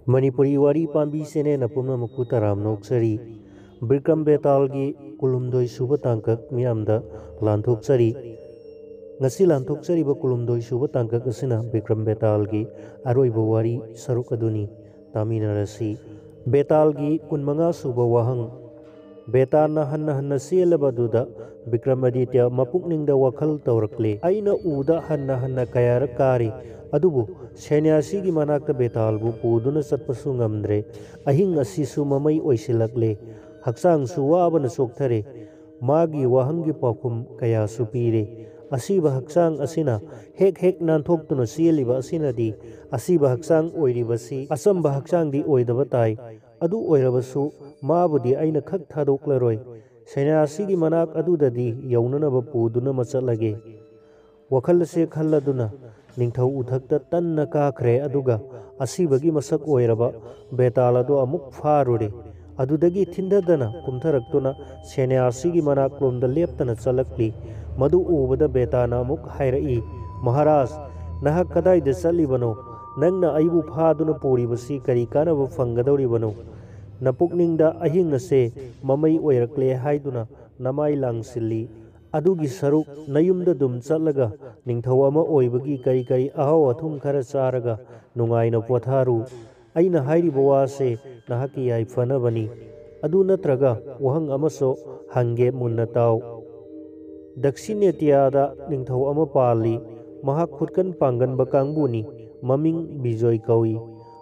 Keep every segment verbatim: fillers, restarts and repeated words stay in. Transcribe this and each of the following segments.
ꯃꯅꯤꯄꯨꯔꯤ ꯋꯥꯔꯤ ꯄꯥꯝꯕꯤ ꯆꯦꯅꯦꯜ ꯄꯨꯝꯅꯃꯛꯄꯨ ꯇꯔꯥꯝꯅ ꯑꯣꯛꯆꯔꯤ꯫ ꯕꯤꯀ꯭ꯔꯝ ꯕꯦꯇꯥꯜꯒꯤ ꯀꯨꯟꯍꯨꯝꯗꯣꯏ ꯁꯨꯕ ꯇꯥꯡꯀꯛ ꯃꯤꯌꯥꯝꯗ ꯂꯥꯟꯊꯣꯛꯆꯔꯤ꯫ ꯉꯁꯤ ꯂꯥꯟꯊꯣꯛꯆꯔꯤꯕ ꯀꯨꯟꯍꯨꯝꯗꯣꯏ ꯁꯨꯕ ꯇꯥꯡꯀꯛ ꯑꯁꯤꯅ ꯕꯤꯀ꯭ꯔꯝ ꯕꯦꯇꯥꯜꯒꯤ ꯑꯔꯣꯏꯕ ꯋꯥꯔꯤ ꯁꯔꯨꯛ ꯑꯗꯨꯅꯤ꯫ ꯇꯥꯃꯤꯟꯅꯔꯁꯤ꯫ ꯕꯦꯇꯥꯜꯒꯤ ꯀꯨꯟꯃꯉꯥ ꯁꯨꯕ ꯋꯥꯍꯪ꯫ ꯕꯦꯇꯥꯜꯅ ꯍꯟꯅ ꯍꯟꯅ ꯆꯦꯜꯂꯕ ꯑꯗꯨꯗ ꯕꯤꯀ꯭ꯔꯝ ꯑꯗꯤꯇ꯭ꯌ ꯃꯄꯨꯛꯅꯤꯡꯗ ꯋꯥꯈꯜ ꯇꯧꯔꯛꯂꯦ꯫ ꯑꯩꯅ ꯎꯗ ꯍꯟꯅ ꯍꯟꯅ ꯀꯌꯥꯔꯛ ꯀꯥꯔꯤ, ꯑꯗꯨꯕꯨ ꯁꯦꯅ꯭ꯌꯥꯁꯤꯒꯤ ꯃꯅꯥꯛꯇ ꯕꯦꯇꯥꯜꯕꯨ ꯄꯨꯗꯨꯅ ꯆꯠꯄꯁꯨ ꯉꯝꯗ꯭ꯔꯦ꯫ ꯑꯍꯤꯡ ꯑꯁꯤꯁꯨ ꯃꯃꯩ ꯑꯣꯏꯁꯤꯜꯂꯛꯂꯦ꯫ ꯍꯛꯆꯥꯡꯁꯨ ꯋꯥꯕꯅ ꯆꯣꯛꯊꯔꯦ꯫ ꯃꯥꯒꯤ ꯋꯥꯍꯪꯒꯤ ꯄꯥꯎꯈꯨꯝ ꯀꯌꯥꯁꯨ ꯄꯤꯔꯦ꯫ ꯑꯁꯤꯕ ꯍꯛꯆꯥꯡ ꯑꯁꯤꯅ ꯍꯦꯛ ꯍꯦꯛ ꯅꯥꯟꯊꯣꯛꯇꯨꯅ ꯆꯦꯜꯂꯤꯕ ꯑꯁꯤꯅꯗꯤ ꯑꯁꯤꯕ ꯍꯛꯆꯥꯡ ꯑꯣꯏꯔꯤꯕꯁꯤ ꯑꯆꯝꯕ ꯍꯛꯆꯥꯡꯗꯤ ꯑꯣꯏꯗꯕ ꯇꯥꯏ꯫ ꯑꯗꯨ ꯑꯣꯏꯔꯕꯁꯨ ꯃꯥꯕꯨꯗꯤ ꯑꯩꯅ ꯈꯛ ꯊꯥꯗꯣꯛꯂꯔꯣꯏ꯫ ꯁꯦꯅꯥꯁꯤꯒꯤ ꯃꯅꯥꯛ ꯑꯗꯨꯗꯗꯤ ꯌꯧꯅꯅꯕ ꯄꯨꯗꯨꯅ ꯃꯆꯠꯂꯒꯦ꯫ ꯋꯥꯈꯜ ꯑꯁꯦ ꯈꯜꯂꯗꯨꯅ ꯅꯤꯡꯊꯧ ꯎꯊꯛꯇ ꯇꯟꯅ ꯀꯥꯈ꯭ꯔꯦ, ꯑꯗꯨꯒ ꯑꯁꯤꯕꯒꯤ ꯃꯁꯛ ꯑꯣꯏꯔꯕ ꯕꯦꯇꯥꯜ ꯑꯗꯨ ꯑꯃꯨꯛ ꯐꯥꯔꯨꯔꯦ꯫ ꯑꯗꯨꯗꯒꯤ ꯊꯤꯟꯊꯗꯅ ꯀꯨꯝꯊꯔꯛꯇꯨꯅ ꯁꯦꯅꯥꯁꯤꯒꯤ ꯃꯅꯥꯛꯂꯣꯝꯗ ꯂꯦꯞꯇꯅ ꯆꯠꯂꯛꯂꯤ꯫ ꯃꯗꯨ ꯎꯕꯗ ꯕꯦꯇꯥꯜꯅ ꯑꯃꯨꯛ ꯍꯥꯏꯔꯛꯏ, "ꯃꯍꯥꯔꯥꯖ, ꯅꯍꯥꯛ ꯀꯗꯥꯏꯗ ꯆꯠꯂꯤꯕꯅꯣ? ꯅꯪꯅ ꯑꯩꯕꯨ ꯐꯥꯗꯨꯅ ꯄꯨꯔꯤꯕꯁꯤ ꯀꯔꯤ ꯀꯥꯟꯅꯕ ꯐꯪꯒꯗꯧꯔꯤꯕꯅꯣ? ꯅꯄꯨꯛꯅꯤꯡꯗ ꯑꯍꯤꯡ ꯑꯁꯦ ꯃꯃꯩ ꯑꯣꯏꯔꯛꯂꯦ ꯍꯥꯏꯗꯨꯅ ꯅꯃꯥꯏ ꯂꯥꯡꯁꯤꯜꯂꯤ꯫ ꯑꯗꯨꯒꯤ ꯁꯔꯨꯛ ꯅꯌꯨꯝꯗ ꯑꯗꯨꯝ ꯆꯠꯂꯒ ꯅꯤꯡꯊꯧ ꯑꯃ ꯑꯣꯏꯕꯒꯤ ꯀꯔꯤ ꯀꯔꯤ ꯑꯍꯥꯎ ꯑꯊꯨꯝ ꯈꯔ ꯆꯥꯔꯒ ꯅꯨꯡꯉꯥꯏꯅ ꯄꯣꯊꯥꯔꯨ꯫ ꯑꯩꯅ ꯍꯥꯏꯔꯤꯕ ꯋꯥꯁꯦ ꯅꯍꯥꯛꯀꯤ ꯌꯥꯏꯐꯅꯕꯅꯤ꯫ ꯑꯗꯨ ꯅꯠꯇ꯭ꯔꯒ ꯋꯥꯍꯪ ꯑꯃꯁꯨ ꯍꯪꯒꯦ, ꯃꯨꯟꯅ ꯇꯥꯎ꯫ ꯗꯛꯁꯤꯅꯦꯇꯤꯌꯥꯗ ꯅꯤꯡꯊꯧ ꯑꯃ ꯄꯥꯜꯂꯤ꯫ ꯃꯍꯥꯛ ꯈꯨꯠꯀꯟ ꯄꯥꯡꯒꯟꯕ ꯀꯥꯡꯕꯨꯅꯤ꯫ ꯃꯃꯤꯡ ꯕꯤꯖꯣꯏ ꯀꯧꯏ꯫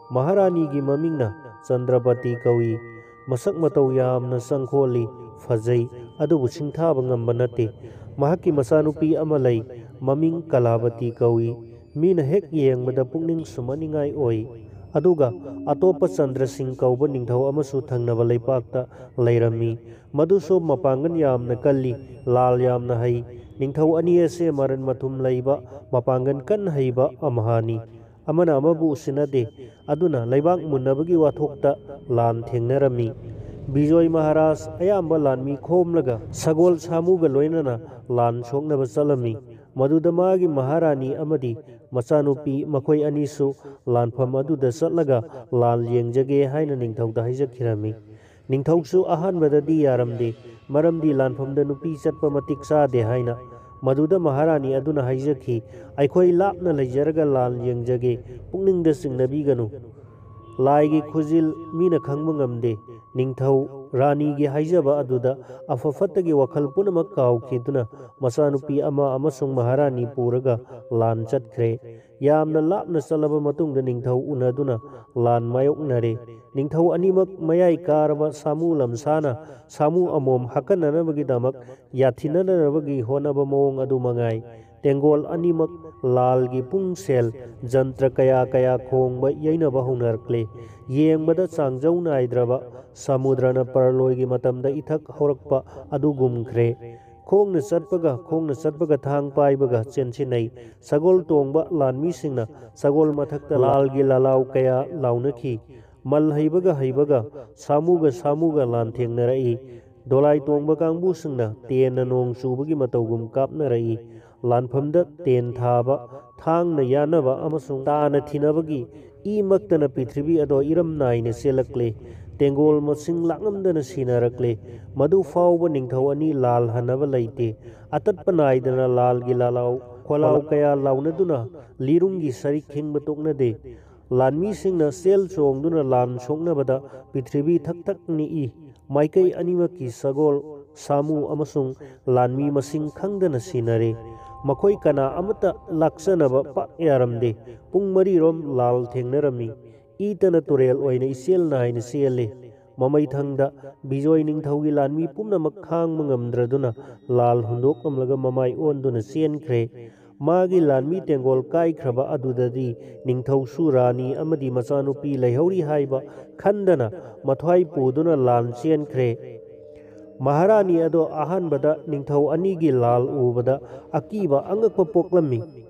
ꯃꯍꯥꯔꯥꯅꯤꯒꯤ ꯃꯃꯤꯡꯅ ꯆꯟꯗ꯭ꯔꯕꯇꯤ ꯀꯧꯏ꯫ ꯃꯁꯛ ꯃꯇꯧ ꯌꯥꯝꯅ ꯆꯪꯈꯣꯜꯂꯤ, ꯐꯖꯩ, ꯑꯗꯨꯕꯨ ꯁꯤꯡꯊꯥꯕ ꯉꯝꯕ ꯅꯠꯇꯦ꯫ ꯃꯍꯥꯛꯀꯤ ꯃꯆꯥꯅꯨꯄꯤ ꯑꯃ ꯂꯩ, ꯃꯃꯤꯡ ꯀꯂꯥꯕꯇꯤ ꯀꯧꯏ꯫ ꯃꯤꯅ ꯍꯦꯛ ꯌꯦꯡꯕꯗ ꯄꯨꯛꯅꯤꯡ ꯁꯨꯝꯍꯠꯅꯤꯡꯉꯥꯏ ꯑꯣꯏ꯫ ꯑꯗꯨꯒ ꯑꯇꯣꯞꯄ ꯆꯟꯗ꯭ꯔꯁꯤꯡ ꯀꯧꯕ ꯅꯤꯡꯊꯧ ꯑꯃꯁꯨ ꯊꯪꯅꯕ ꯂꯩꯄꯥꯛꯇ ꯂꯩꯔꯝꯃꯤ꯫ ꯃꯗꯨꯁꯨ ꯃꯄꯥꯡꯒꯜ ꯌꯥꯝꯅ ꯀꯜꯂꯤ, ꯂꯥꯜ ꯌꯥꯝꯅ ꯍꯩ꯫ ꯅꯤꯡꯊꯧ ꯑꯅꯤ ꯑꯁꯦ ꯃꯔꯟ ꯃꯊꯨꯝ ꯂꯩꯕ, ꯃꯄꯥꯡꯒꯜ ꯀꯟꯅ ꯍꯩꯕ ꯑꯃꯍꯥꯅꯤ꯫ ꯑꯃꯅ ꯑꯃꯕꯨ ꯎꯁꯤꯟꯅꯗꯦ꯫ ꯑꯗꯨꯅ ꯂꯩꯕꯥꯛ ꯃꯨꯟꯅꯕꯒꯤ ꯋꯥꯊꯣꯛꯇ ꯂꯥꯟ ꯊꯦꯡꯅꯔꯝꯃꯤ꯫ ꯕꯤꯖꯣꯏ ꯃꯍꯥꯔꯥꯖ ꯑꯌꯥꯝꯕ ꯂꯥꯟꯃꯤ ꯈꯣꯝꯂꯒ ꯁꯒꯣꯜ ꯁꯥꯃꯨꯒ ꯂꯣꯏꯅꯅ ꯂꯥꯟ ꯁꯣꯛꯅꯕ ꯆꯠꯂꯝꯃꯤ꯫ ꯃꯗꯨꯗ ꯃꯥꯒꯤ ꯃꯍꯥꯔꯥꯅꯤ ꯑꯃꯗꯤ ꯃꯆꯥꯅꯨꯄꯤ ꯃꯈꯣꯏ ꯑꯅꯤꯁꯨ ꯂꯥꯟꯐꯝ ꯑꯗꯨꯗ ꯆꯠꯂꯒ ꯂꯥꯟ ꯌꯦꯡꯖꯒꯦ ꯍꯥꯏꯅ ꯅꯤꯡꯊꯧꯗ ꯍꯥꯏꯖꯈꯤꯔꯝꯃꯤ꯫ ꯅꯤꯡꯊꯧꯁꯨ ꯑꯍꯥꯟꯕꯗꯗꯤ ꯌꯥꯔꯝꯗꯦ, ꯃꯔꯝꯗꯤ ꯂꯥꯟꯐꯝꯗ ꯅꯨꯄꯤ ꯆꯠꯄ ꯃꯇꯤꯛ ꯆꯥꯗꯦ ꯍꯥꯏꯅ꯫ ꯃꯗꯨꯗ ꯃꯍꯥꯔꯥꯅꯤ ꯑꯗꯨꯅ ꯍꯥꯏꯖꯈꯤ, "ꯑꯩꯈꯣꯏ ꯂꯥꯞꯅ ꯂꯩꯖꯔꯒ ꯂꯥꯟ ꯌꯦꯡꯖꯒꯦ, ꯄꯨꯛꯅꯤꯡꯗ ꯆꯤꯡꯅꯕꯤꯒꯅꯨ꯫ ꯂꯥꯏꯒꯤ ꯈꯨꯖꯤꯜ ꯃꯤꯅ ꯈꯪꯕ ꯉꯝꯗꯦ"꯫ ꯅꯤꯡꯊꯧ ꯔꯥꯅꯤꯒꯤ ꯍꯥꯏꯖꯕ ꯑꯗꯨꯗ ꯑꯐ ꯐꯠꯇꯒꯤ ꯋꯥꯈꯜ ꯄꯨꯝꯅꯃꯛ ꯀꯥꯎꯈꯤꯗꯨꯅ ꯃꯆꯥꯅꯨꯄꯤ ꯑꯃ ꯑꯃꯁꯨꯡ ꯃꯍꯥꯔꯥꯅꯤ ꯄꯨꯔꯒ ꯂꯥꯟ ꯆꯠꯈ꯭ꯔꯦ꯫ ꯌꯥꯝꯅ ꯂꯥꯞꯅ ꯆꯠꯂꯕ ꯃꯇꯨꯡꯗ ꯅꯤꯡꯊꯧ ꯎꯅꯗꯨꯅ ꯂꯥꯟ ꯃꯥꯌꯣꯛꯅꯔꯦ꯫ ꯅꯤꯡꯊꯧ ꯑꯅꯤꯃꯛ ꯃꯌꯥꯏ ꯀꯥꯔꯕ ꯁꯥꯃꯨ ꯂꯝꯁꯥꯅ ꯁꯥꯃꯨ ꯑꯃꯣꯝ ꯍꯥꯀꯠꯅꯅꯕꯒꯤꯗꯃꯛ ꯌꯥꯊꯤꯟꯅꯅꯕꯒꯤ ꯍꯣꯠꯅꯕ ꯃꯑꯣꯡ ꯑꯗꯨ ꯃꯉꯥꯏ꯫ ꯇꯦꯡꯒꯣꯜ ꯑꯅꯤꯃꯛ ꯂꯥꯜꯒꯤ ꯄꯨꯡꯁꯦꯜ ꯖꯟꯇ꯭ꯔ ꯀꯌꯥ ꯀꯌꯥ ꯈꯣꯡꯕ ꯌꯩꯅꯕ ꯍꯧꯅꯔꯛꯂꯦ꯫ ꯌꯦꯡꯕꯗ ꯆꯥꯡꯖꯧ ꯅꯥꯏꯗ꯭ꯔꯕ ꯁꯃꯨꯗ꯭ꯔꯅ ꯄꯔꯂꯣꯏꯒꯤ ꯃꯇꯝꯗ ꯏꯊꯛ ꯍꯧꯔꯛꯄ ꯑꯗꯨꯒꯨꯝꯈ꯭ꯔꯦ꯫ ꯈꯣꯡꯅ ꯆꯠꯄꯒ, ꯈꯣꯡꯅ ꯆꯠꯄꯒ, ꯊꯥꯡ ꯄꯥꯏꯕꯒ ꯆꯦꯟꯁꯤꯟꯅꯩ꯫ ꯁꯒꯣꯜ ꯇꯣꯡꯕ ꯂꯥꯟꯃꯤꯁꯤꯡꯅ ꯁꯒꯣꯜ ꯃꯊꯛꯇ ꯂꯥꯜꯒꯤ ꯂꯥꯂꯥꯎ ꯀꯌꯥ ꯂꯥꯎꯅꯈꯤ꯫ ꯃꯜ ꯍꯩꯕꯒ ꯍꯩꯕꯒ, ꯁꯥꯃꯨꯒ ꯁꯥꯃꯨꯒ ꯂꯥꯟ ꯊꯦꯡꯅꯔꯛꯏ꯫ ꯗꯣꯂꯥꯏ ꯇꯣꯡꯕ ꯀꯥꯡꯕꯨꯁꯤꯡꯅ ꯇꯦꯟꯅ ꯅꯣꯡ ꯆꯨꯕꯒꯤ ꯃꯇꯧꯒꯨꯝ ꯀꯥꯞꯅꯔꯛꯏ꯫ ꯂꯥꯟꯐꯝꯗ ꯇꯦꯟ ꯊꯥꯕ, ꯊꯥꯡꯅ ꯌꯥꯟꯅꯕ ꯑꯃꯁꯨꯡ ꯇꯥꯅ ꯊꯤꯅꯕꯒꯤ ꯏꯃꯛꯇꯅ ꯄ꯭ꯔꯤꯊꯤꯕꯤ ꯑꯗꯣ ꯏꯔꯝ ꯅꯥꯏꯅ ꯆꯦꯜꯂꯛꯂꯦ꯫ ꯇꯦꯡꯒꯣꯜ ꯃꯁꯤꯡ ꯂꯥꯛꯉꯝꯗꯅ ꯁꯤꯅꯔꯛꯂꯦ꯫ ꯃꯗꯨ ꯐꯥꯎꯕ ꯅꯤꯡꯊꯧ ꯑꯅꯤ ꯂꯥꯜ ꯍꯟꯅꯕ ꯂꯩꯇꯦ꯫ ꯑꯇꯠꯄ ꯅꯥꯏꯗꯅ ꯂꯥꯜꯒꯤ ꯂꯥꯂꯥꯎ, ꯈꯣꯜꯂꯥꯎ ꯀꯌꯥ ꯂꯥꯎꯅꯗꯨꯅ ꯂꯤꯔꯨꯡꯒꯤ ꯁꯔꯤꯛ ꯈꯤꯡꯕ ꯇꯣꯛꯅꯗꯦ꯫ ꯂꯥꯟꯃꯤꯁꯤꯡꯅ ꯆꯦꯜ ꯆꯣꯡꯗꯨꯅ ꯂꯥꯟ ꯁꯣꯛꯅꯕꯗ ꯄ꯭ꯔꯤꯊꯤꯕꯤ ꯊꯛ ꯊꯛ ꯅꯤꯛꯏ꯫ ꯃꯥꯏꯀꯩ ꯑꯅꯤꯃꯛꯀꯤ ꯁꯒꯣꯜ, ꯁꯥꯃꯨ ꯑꯃꯁꯨꯡ ꯂꯥꯟꯃꯤ ꯃꯁꯤꯡ ꯈꯪꯗꯅ ꯁꯤꯅꯔꯦ꯫ ꯃꯈꯣꯏ ꯀꯅꯥ ꯑꯃꯠꯇ ꯂꯥꯛꯆꯅꯕ ꯄꯥꯛ ꯌꯥꯔꯝꯗꯦ꯫ ꯄꯨꯡ ꯃꯔꯤꯔꯣꯝ ꯂꯥꯜ ꯊꯦꯡꯅꯔꯝꯃꯤ꯫ ꯏꯇꯅ ꯇꯨꯔꯦꯜ ꯑꯣꯏꯅ ꯏꯆꯦꯜ ꯅꯥꯏꯅ ꯆꯦꯜꯂꯤ꯫ ꯃꯃꯩꯊꯪꯗ ꯕꯤꯖꯣꯏ ꯅꯤꯡꯊꯧꯒꯤ ꯂꯥꯟꯃꯤ ꯄꯨꯝꯅꯃꯛ ꯈꯥꯡꯕ ꯉꯝꯗ꯭ꯔꯗꯨꯅ ꯂꯥꯜ ꯍꯨꯟꯗꯣꯛꯂꯝꯂꯒ ꯃꯃꯥꯏ ꯑꯣꯟꯗꯨꯅ ꯆꯦꯟꯈ꯭ꯔꯦ꯫ ꯃꯥꯒꯤ ꯂꯥꯟꯃꯤ ꯇꯦꯡꯒꯣꯜ ꯀꯥꯏꯈ꯭ꯔꯕ ꯑꯗꯨꯗꯗꯤ ꯅꯤꯡꯊꯧꯁꯨ ꯔꯥꯅꯤ ꯑꯃꯗꯤ ꯃꯆꯥꯅꯨꯄꯤ ꯂꯩꯍꯧꯔꯤ ꯍꯥꯏꯕ ꯈꯟꯗꯅ ꯃꯊ꯭ꯋꯥꯏ ꯄꯨꯗꯨꯅ ꯂꯥꯟ ꯆꯦꯟꯈ꯭ꯔꯦ꯫ ꯃꯍꯥꯔꯥꯅꯤ ꯑꯗꯣ ꯑꯍꯥꯟꯕꯗ ꯅꯤꯡꯊꯧ ꯑꯅꯤꯒꯤ ꯂꯥꯜ ꯎꯕꯗ ꯑꯀꯤꯕ ꯑꯉꯛꯄ ꯄꯣꯛꯂꯝꯃꯤ꯫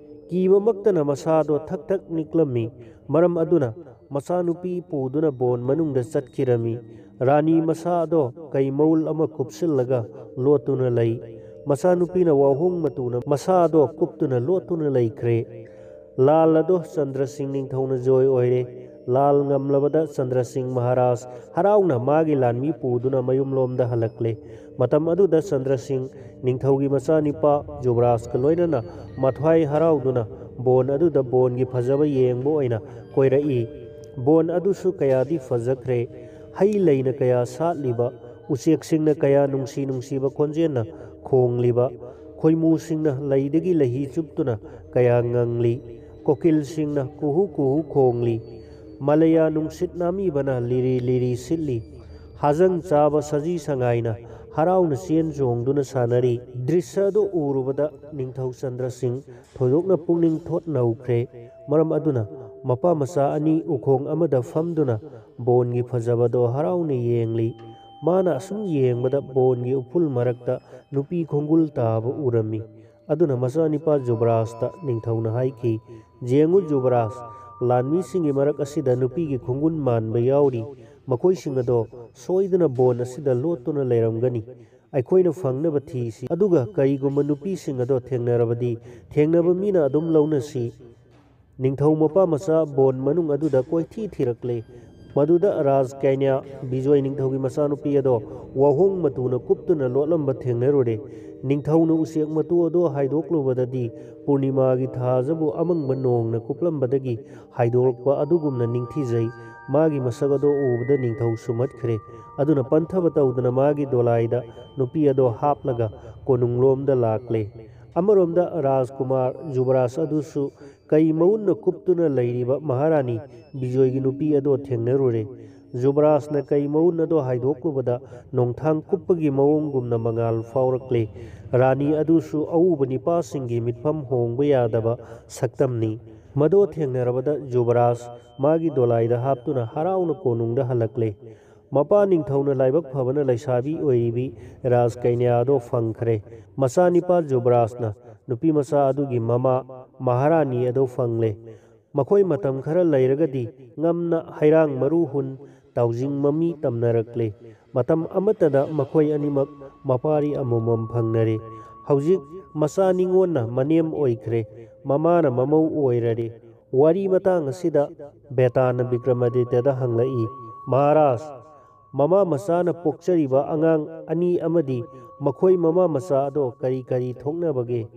ꯀꯤꯕꯃꯛꯇꯅ ꯃꯁꯥꯗꯣ ꯊꯛ ꯊꯛ ꯅꯤꯛꯂꯝꯃꯤ꯫ ꯃꯔꯝ ꯑꯗꯨꯅ ꯃꯆꯥꯅꯨꯄꯤ ꯄꯨꯗꯨꯅ ꯕꯣꯟ ꯃꯅꯨꯡꯗ ꯆꯠꯈꯤꯔꯝꯃꯤ꯫ ꯔꯥꯅꯤ ꯃꯁꯥ ꯑꯗꯣ ꯀꯩ ꯃꯧꯜ ꯑꯃ ꯀꯨꯞꯁꯤꯜꯂꯒ ꯂꯣꯠꯇꯨꯅ ꯂꯩ꯫ ꯃꯆꯥꯅꯨꯄꯤꯅ ꯋꯥꯍꯣꯡ ꯃꯇꯨꯅ ꯃꯁꯥꯗꯣ ꯀꯨꯞꯇꯨꯅ ꯂꯣꯠꯇꯨꯅ ꯂꯩꯈ꯭ꯔꯦ꯫ ꯂꯥꯜ ꯑꯗꯣ ꯆꯟꯗ꯭ꯔ ꯁꯤꯡ ꯅꯤꯡꯊꯧꯅ ꯖꯣꯏ ꯑꯣꯏꯔꯦ꯫ ꯂꯥꯜ ꯉꯝꯂꯕꯗ ꯆꯟꯗ꯭ꯔ ꯁꯤꯡ ꯃꯍꯥꯔꯥꯖ ꯍꯔꯥꯎꯅ ꯃꯥꯒꯤ ꯂꯥꯟꯃꯤ ꯄꯨꯗꯨꯅ ꯃꯌꯨꯝꯂꯣꯝꯗ ꯍꯜꯂꯛꯂꯦ꯫ ꯃꯇꯝ ꯑꯗꯨꯗ ꯆꯟꯗ꯭ꯔ ꯁꯤꯡ ꯅꯤꯡꯊꯧꯒꯤ ꯃꯆꯥꯅꯤꯄꯥ ꯖꯨꯕꯔꯥꯖꯀ ꯂꯣꯏꯅꯅ ꯃꯊ꯭ꯋꯥꯏ ꯍꯔꯥꯎꯗꯨꯅ ꯕꯣꯟ ꯑꯗꯨꯗ ꯕꯣꯟꯒꯤ ꯐꯖꯕ ꯌꯦꯡꯕ ꯑꯣꯏꯅ ꯀꯣꯏꯔꯛꯏ꯫ ꯕꯣꯟ ꯑꯗꯨꯁꯨ ꯀꯌꯥꯗꯤ ꯐꯖꯈ꯭ꯔꯦ꯫ ꯍꯩ ꯂꯩꯅ ꯀꯌꯥ ꯁꯥꯠꯂꯤꯕ, ꯎꯆꯦꯛꯁꯤꯡꯅ ꯀꯌꯥ ꯅꯨꯡꯁꯤ ꯅꯨꯡꯁꯤꯕ ꯈꯣꯟꯖꯦꯜꯅ ꯈꯣꯡꯂꯤꯕ, ꯈꯣꯏꯃꯨꯁꯤꯡꯅ ꯂꯩꯗꯒꯤ ꯂꯩꯍꯤ ꯆꯨꯞꯇꯨꯅ ꯀꯌꯥ ꯉꯪꯂꯤ, ꯀꯣꯀꯤꯜꯁꯤꯡꯅ ꯀꯨꯍꯨ ꯀꯨꯍꯨ ꯈꯣꯡꯂꯤ, ꯃꯂꯌꯥ ꯅꯨꯡꯁꯤꯠ ꯅꯥꯃꯤꯕꯅ ꯂꯤꯔꯤ ꯂꯤꯔꯤ ꯁꯤꯠꯂꯤ, ꯍꯥꯖꯪ ꯆꯥꯕ ꯁꯖꯤ ꯁꯉꯥꯏꯅ ꯍꯔꯥꯎꯅ ꯆꯦꯟ ꯆꯣꯡꯗꯨꯅ ꯁꯥꯟꯅꯔꯤ꯫ ꯗ꯭ꯔꯤꯁ꯭ꯌ ꯑꯗꯨ ꯎꯔꯨꯕꯗ ꯅꯤꯡꯊꯧ ꯆꯟꯗ꯭ꯔ ꯁꯤꯡ ꯊꯣꯏꯗꯣꯛꯅ ꯄꯨꯛꯅꯤꯡ ꯊꯣꯠ ꯅꯧꯈ꯭ꯔꯦ꯫ ꯃꯔꯝ ꯑꯗꯨꯅ ꯃꯄꯥ ꯃꯆꯥ ꯑꯅꯤ ꯎꯈꯣꯡ ꯑꯃꯗ ꯐꯝꯗꯨꯅ ꯕꯣꯟꯒꯤ ꯐꯖꯕꯗꯣ ꯍꯔꯥꯎꯅ ꯌꯦꯡꯂꯤ꯫ ꯃꯥꯅ ꯑꯁꯨꯝ ꯌꯦꯡꯕꯗ ꯕꯣꯟꯒꯤ ꯎꯐꯨꯜ ꯃꯔꯛꯇ ꯅꯨꯄꯤ ꯈꯣꯡꯒꯨꯜ ꯇꯥꯕ ꯎꯔꯝꯃꯤ꯫ ꯑꯗꯨꯅ ꯃꯆꯥꯅꯤꯄꯥ ꯖꯨꯕꯔꯥꯖꯇ ꯅꯤꯡꯊꯧꯅ ꯍꯥꯏꯈꯤ, "ꯌꯦꯡꯉꯨ ꯖꯨꯕꯔꯥꯖ, ꯂꯥꯟꯃꯤꯁꯤꯡꯒꯤ ꯃꯔꯛ ꯑꯁꯤꯗ ꯅꯨꯄꯤꯒꯤ ꯈꯣꯡꯒꯨꯜ ꯃꯥꯟꯕ ꯌꯥꯎꯔꯤ꯫ ꯃꯈꯣꯏꯁꯤꯡ ꯑꯗꯣ ꯁꯣꯏꯗꯅ ꯕꯣꯟ ꯑꯁꯤꯗ ꯂꯣꯠꯇꯨꯅ ꯂꯩꯔꯝꯒꯅꯤ꯫ ꯑꯩꯈꯣꯏꯅ ꯐꯪꯅꯕ ꯊꯤꯁꯤ꯫ ꯑꯗꯨꯒ ꯀꯔꯤꯒꯨꯝꯕ ꯅꯨꯄꯤꯁꯤꯡ ꯑꯗꯣ ꯊꯦꯡꯅꯔꯕꯗꯤ, ꯊꯦꯡꯅꯕ ꯃꯤꯅ ꯑꯗꯨꯝ ꯂꯧꯅꯁꯤ꯫" ꯅꯤꯡꯊꯧ ꯃꯄꯥ ꯃꯆꯥ ꯕꯣꯟ ꯃꯅꯨꯡ ꯑꯗꯨꯗ ꯀꯣꯏꯊꯤ ꯊꯤꯔꯛꯂꯦ꯫ ꯃꯗꯨꯗ ꯔꯥꯖ ꯀꯩꯅ꯭ꯌꯥ ꯕꯤꯖꯣꯏ ꯅꯤꯡꯊꯧꯒꯤ ꯃꯆꯥꯅꯨꯄꯤ ꯑꯗꯣ ꯋꯥꯍꯣꯡ ꯃꯇꯨꯅ ꯀꯨꯞꯇꯨꯅ ꯂꯣꯠꯂꯝꯕ ꯊꯦꯡꯅꯔꯨꯔꯦ꯫ ꯅꯤꯡꯊꯧꯅ ꯎꯆꯦꯛ ꯃꯇꯨ ꯑꯗꯣ ꯍꯥꯏꯗꯣꯛꯂꯨꯕꯗꯗꯤ, ꯄꯨꯔꯅꯤꯃꯥꯒꯤ ꯊꯥꯖꯕꯨ ꯑꯃꯪꯕ ꯅꯣꯡꯅ ꯀꯨꯞꯂꯝꯕꯗꯒꯤ ꯍꯥꯏꯗꯣꯔꯛꯄ ꯑꯗꯨꯒꯨꯝꯅ ꯅꯤꯡꯊꯤꯖꯩ꯫ ꯃꯥꯒꯤ ꯃꯁꯛ ꯑꯗꯣ ꯎꯕꯗ ꯅꯤꯡꯊꯧ ꯁꯨꯝꯍꯠꯈ꯭ꯔꯦ꯫ ꯑꯗꯨꯅ ꯄꯟꯊꯕ ꯇꯧꯗꯅ ꯃꯥꯒꯤ ꯗꯣꯂꯥꯏꯗ ꯅꯨꯄꯤ ꯑꯗꯣ ꯍꯥꯞꯂꯒ ꯀꯣꯅꯨꯡꯂꯣꯝꯗ ꯂꯥꯛꯂꯦ꯫ ꯑꯃꯔꯣꯝꯗ ꯔꯥꯖꯀꯨꯃꯥꯔ ꯖꯨꯕꯔꯥꯖ ꯑꯗꯨꯁꯨ ꯀꯩ ꯃꯎꯟꯅ ꯀꯨꯞꯇꯨꯅ ꯂꯩꯔꯤꯕ ꯃꯍꯥꯔꯥꯅꯤ ꯕꯤꯖꯣꯏꯒꯤ ꯅꯨꯄꯤ ꯑꯗꯣ ꯊꯦꯡꯅꯔꯨꯔꯦ꯫ ꯖꯨꯕꯔꯥꯖꯅ ꯀꯩ ꯃꯎꯟ ꯑꯗꯣ ꯍꯥꯏꯗꯣꯛꯂꯨꯕꯗ ꯅꯣꯡꯊꯥꯡ ꯀꯨꯞꯄꯒꯤ ꯃꯑꯣꯡꯒꯨꯝꯅ ꯃꯉꯥꯜ ꯐꯥꯎꯔꯛꯂꯦ꯫ ꯔꯥꯅꯤ ꯑꯗꯨꯁꯨ ꯑꯎꯕ ꯅꯤꯄꯥꯁꯤꯡꯒꯤ ꯃꯤꯠꯐꯝ ꯍꯣꯡꯕ ꯌꯥꯗꯕ ꯁꯛꯇꯝꯅꯤ꯫ ꯃꯗꯣ ꯊꯦꯡꯅꯔꯕꯗ ꯖꯨꯕꯔꯥꯖ ꯃꯥꯒꯤ ꯗꯣꯂꯥꯏꯗ ꯍꯥꯞꯇꯨꯅ ꯍꯔꯥꯎꯅ ꯀꯣꯅꯨꯡꯗ ꯍꯜꯂꯛꯂꯦ꯫ ꯃꯄꯥ ꯅꯤꯡꯊꯧꯅ ꯂꯥꯏꯕꯛ ꯐꯕꯅ ꯂꯩꯁꯥꯕꯤ ꯑꯣꯏꯔꯤꯕꯤ ꯔꯥꯖ ꯀꯩꯅ꯭ꯌꯥ ꯑꯗꯣ ꯐꯪꯈ꯭ꯔꯦ꯫ ꯃꯆꯥꯅꯤꯄꯥ ꯖꯨꯕꯔꯥꯖꯅ ꯅꯨꯄꯤ ꯃꯆꯥ ꯑꯗꯨꯒꯤ ꯃꯃꯥ ꯃꯍꯥꯔꯥꯅꯤ ꯑꯗꯣ ꯐꯪꯂꯦ꯫ ꯃꯈꯣꯏ ꯃꯇꯝ ꯈꯔ ꯂꯩꯔꯒꯗꯤ ꯉꯝꯅ ꯍꯩꯔꯥꯡ ꯃꯔꯨ ꯍꯨꯟ, ꯇꯥꯎꯖꯤꯡ ꯃꯃꯤ ꯇꯝꯅꯔꯛꯂꯦ꯫ ꯃꯇꯝ ꯑꯃꯠꯇꯗ ꯃꯈꯣꯏ ꯑꯅꯤꯃꯛ ꯃꯄꯥꯔꯤ ꯑꯃꯃꯝ ꯐꯪꯅꯔꯦ꯫ ꯍꯧꯖꯤꯛ ꯃꯆꯥ ꯅꯤꯉꯣꯟꯅ ꯃꯅꯦꯝ ꯑꯣꯏꯈ꯭ꯔꯦ, ꯃꯃꯥꯅ ꯃꯃꯧ ꯑꯣꯏꯔꯔꯦ꯫ ꯋꯥꯔꯤ ꯃꯇꯥꯡ ꯑꯁꯤꯗ ꯕꯦꯇꯥꯅ ꯕꯤꯀ꯭ꯔꯃꯥꯗꯤꯇ꯭ꯌꯗ ꯍꯪꯂꯛꯏ, "ꯃꯍꯥꯔꯥꯖ, ꯃꯃꯥ ꯃꯆꯥꯅ ꯄꯣꯛꯆꯔꯤꯕ ꯑꯉꯥꯡ ꯑꯅꯤ ꯑꯃꯗꯤ ꯃꯈꯣꯏ ꯃꯃꯥ ꯃꯆꯥ ꯑꯗꯣ ꯀꯔꯤ ꯀꯔꯤ ꯊꯣꯛꯅꯕꯒꯦ?"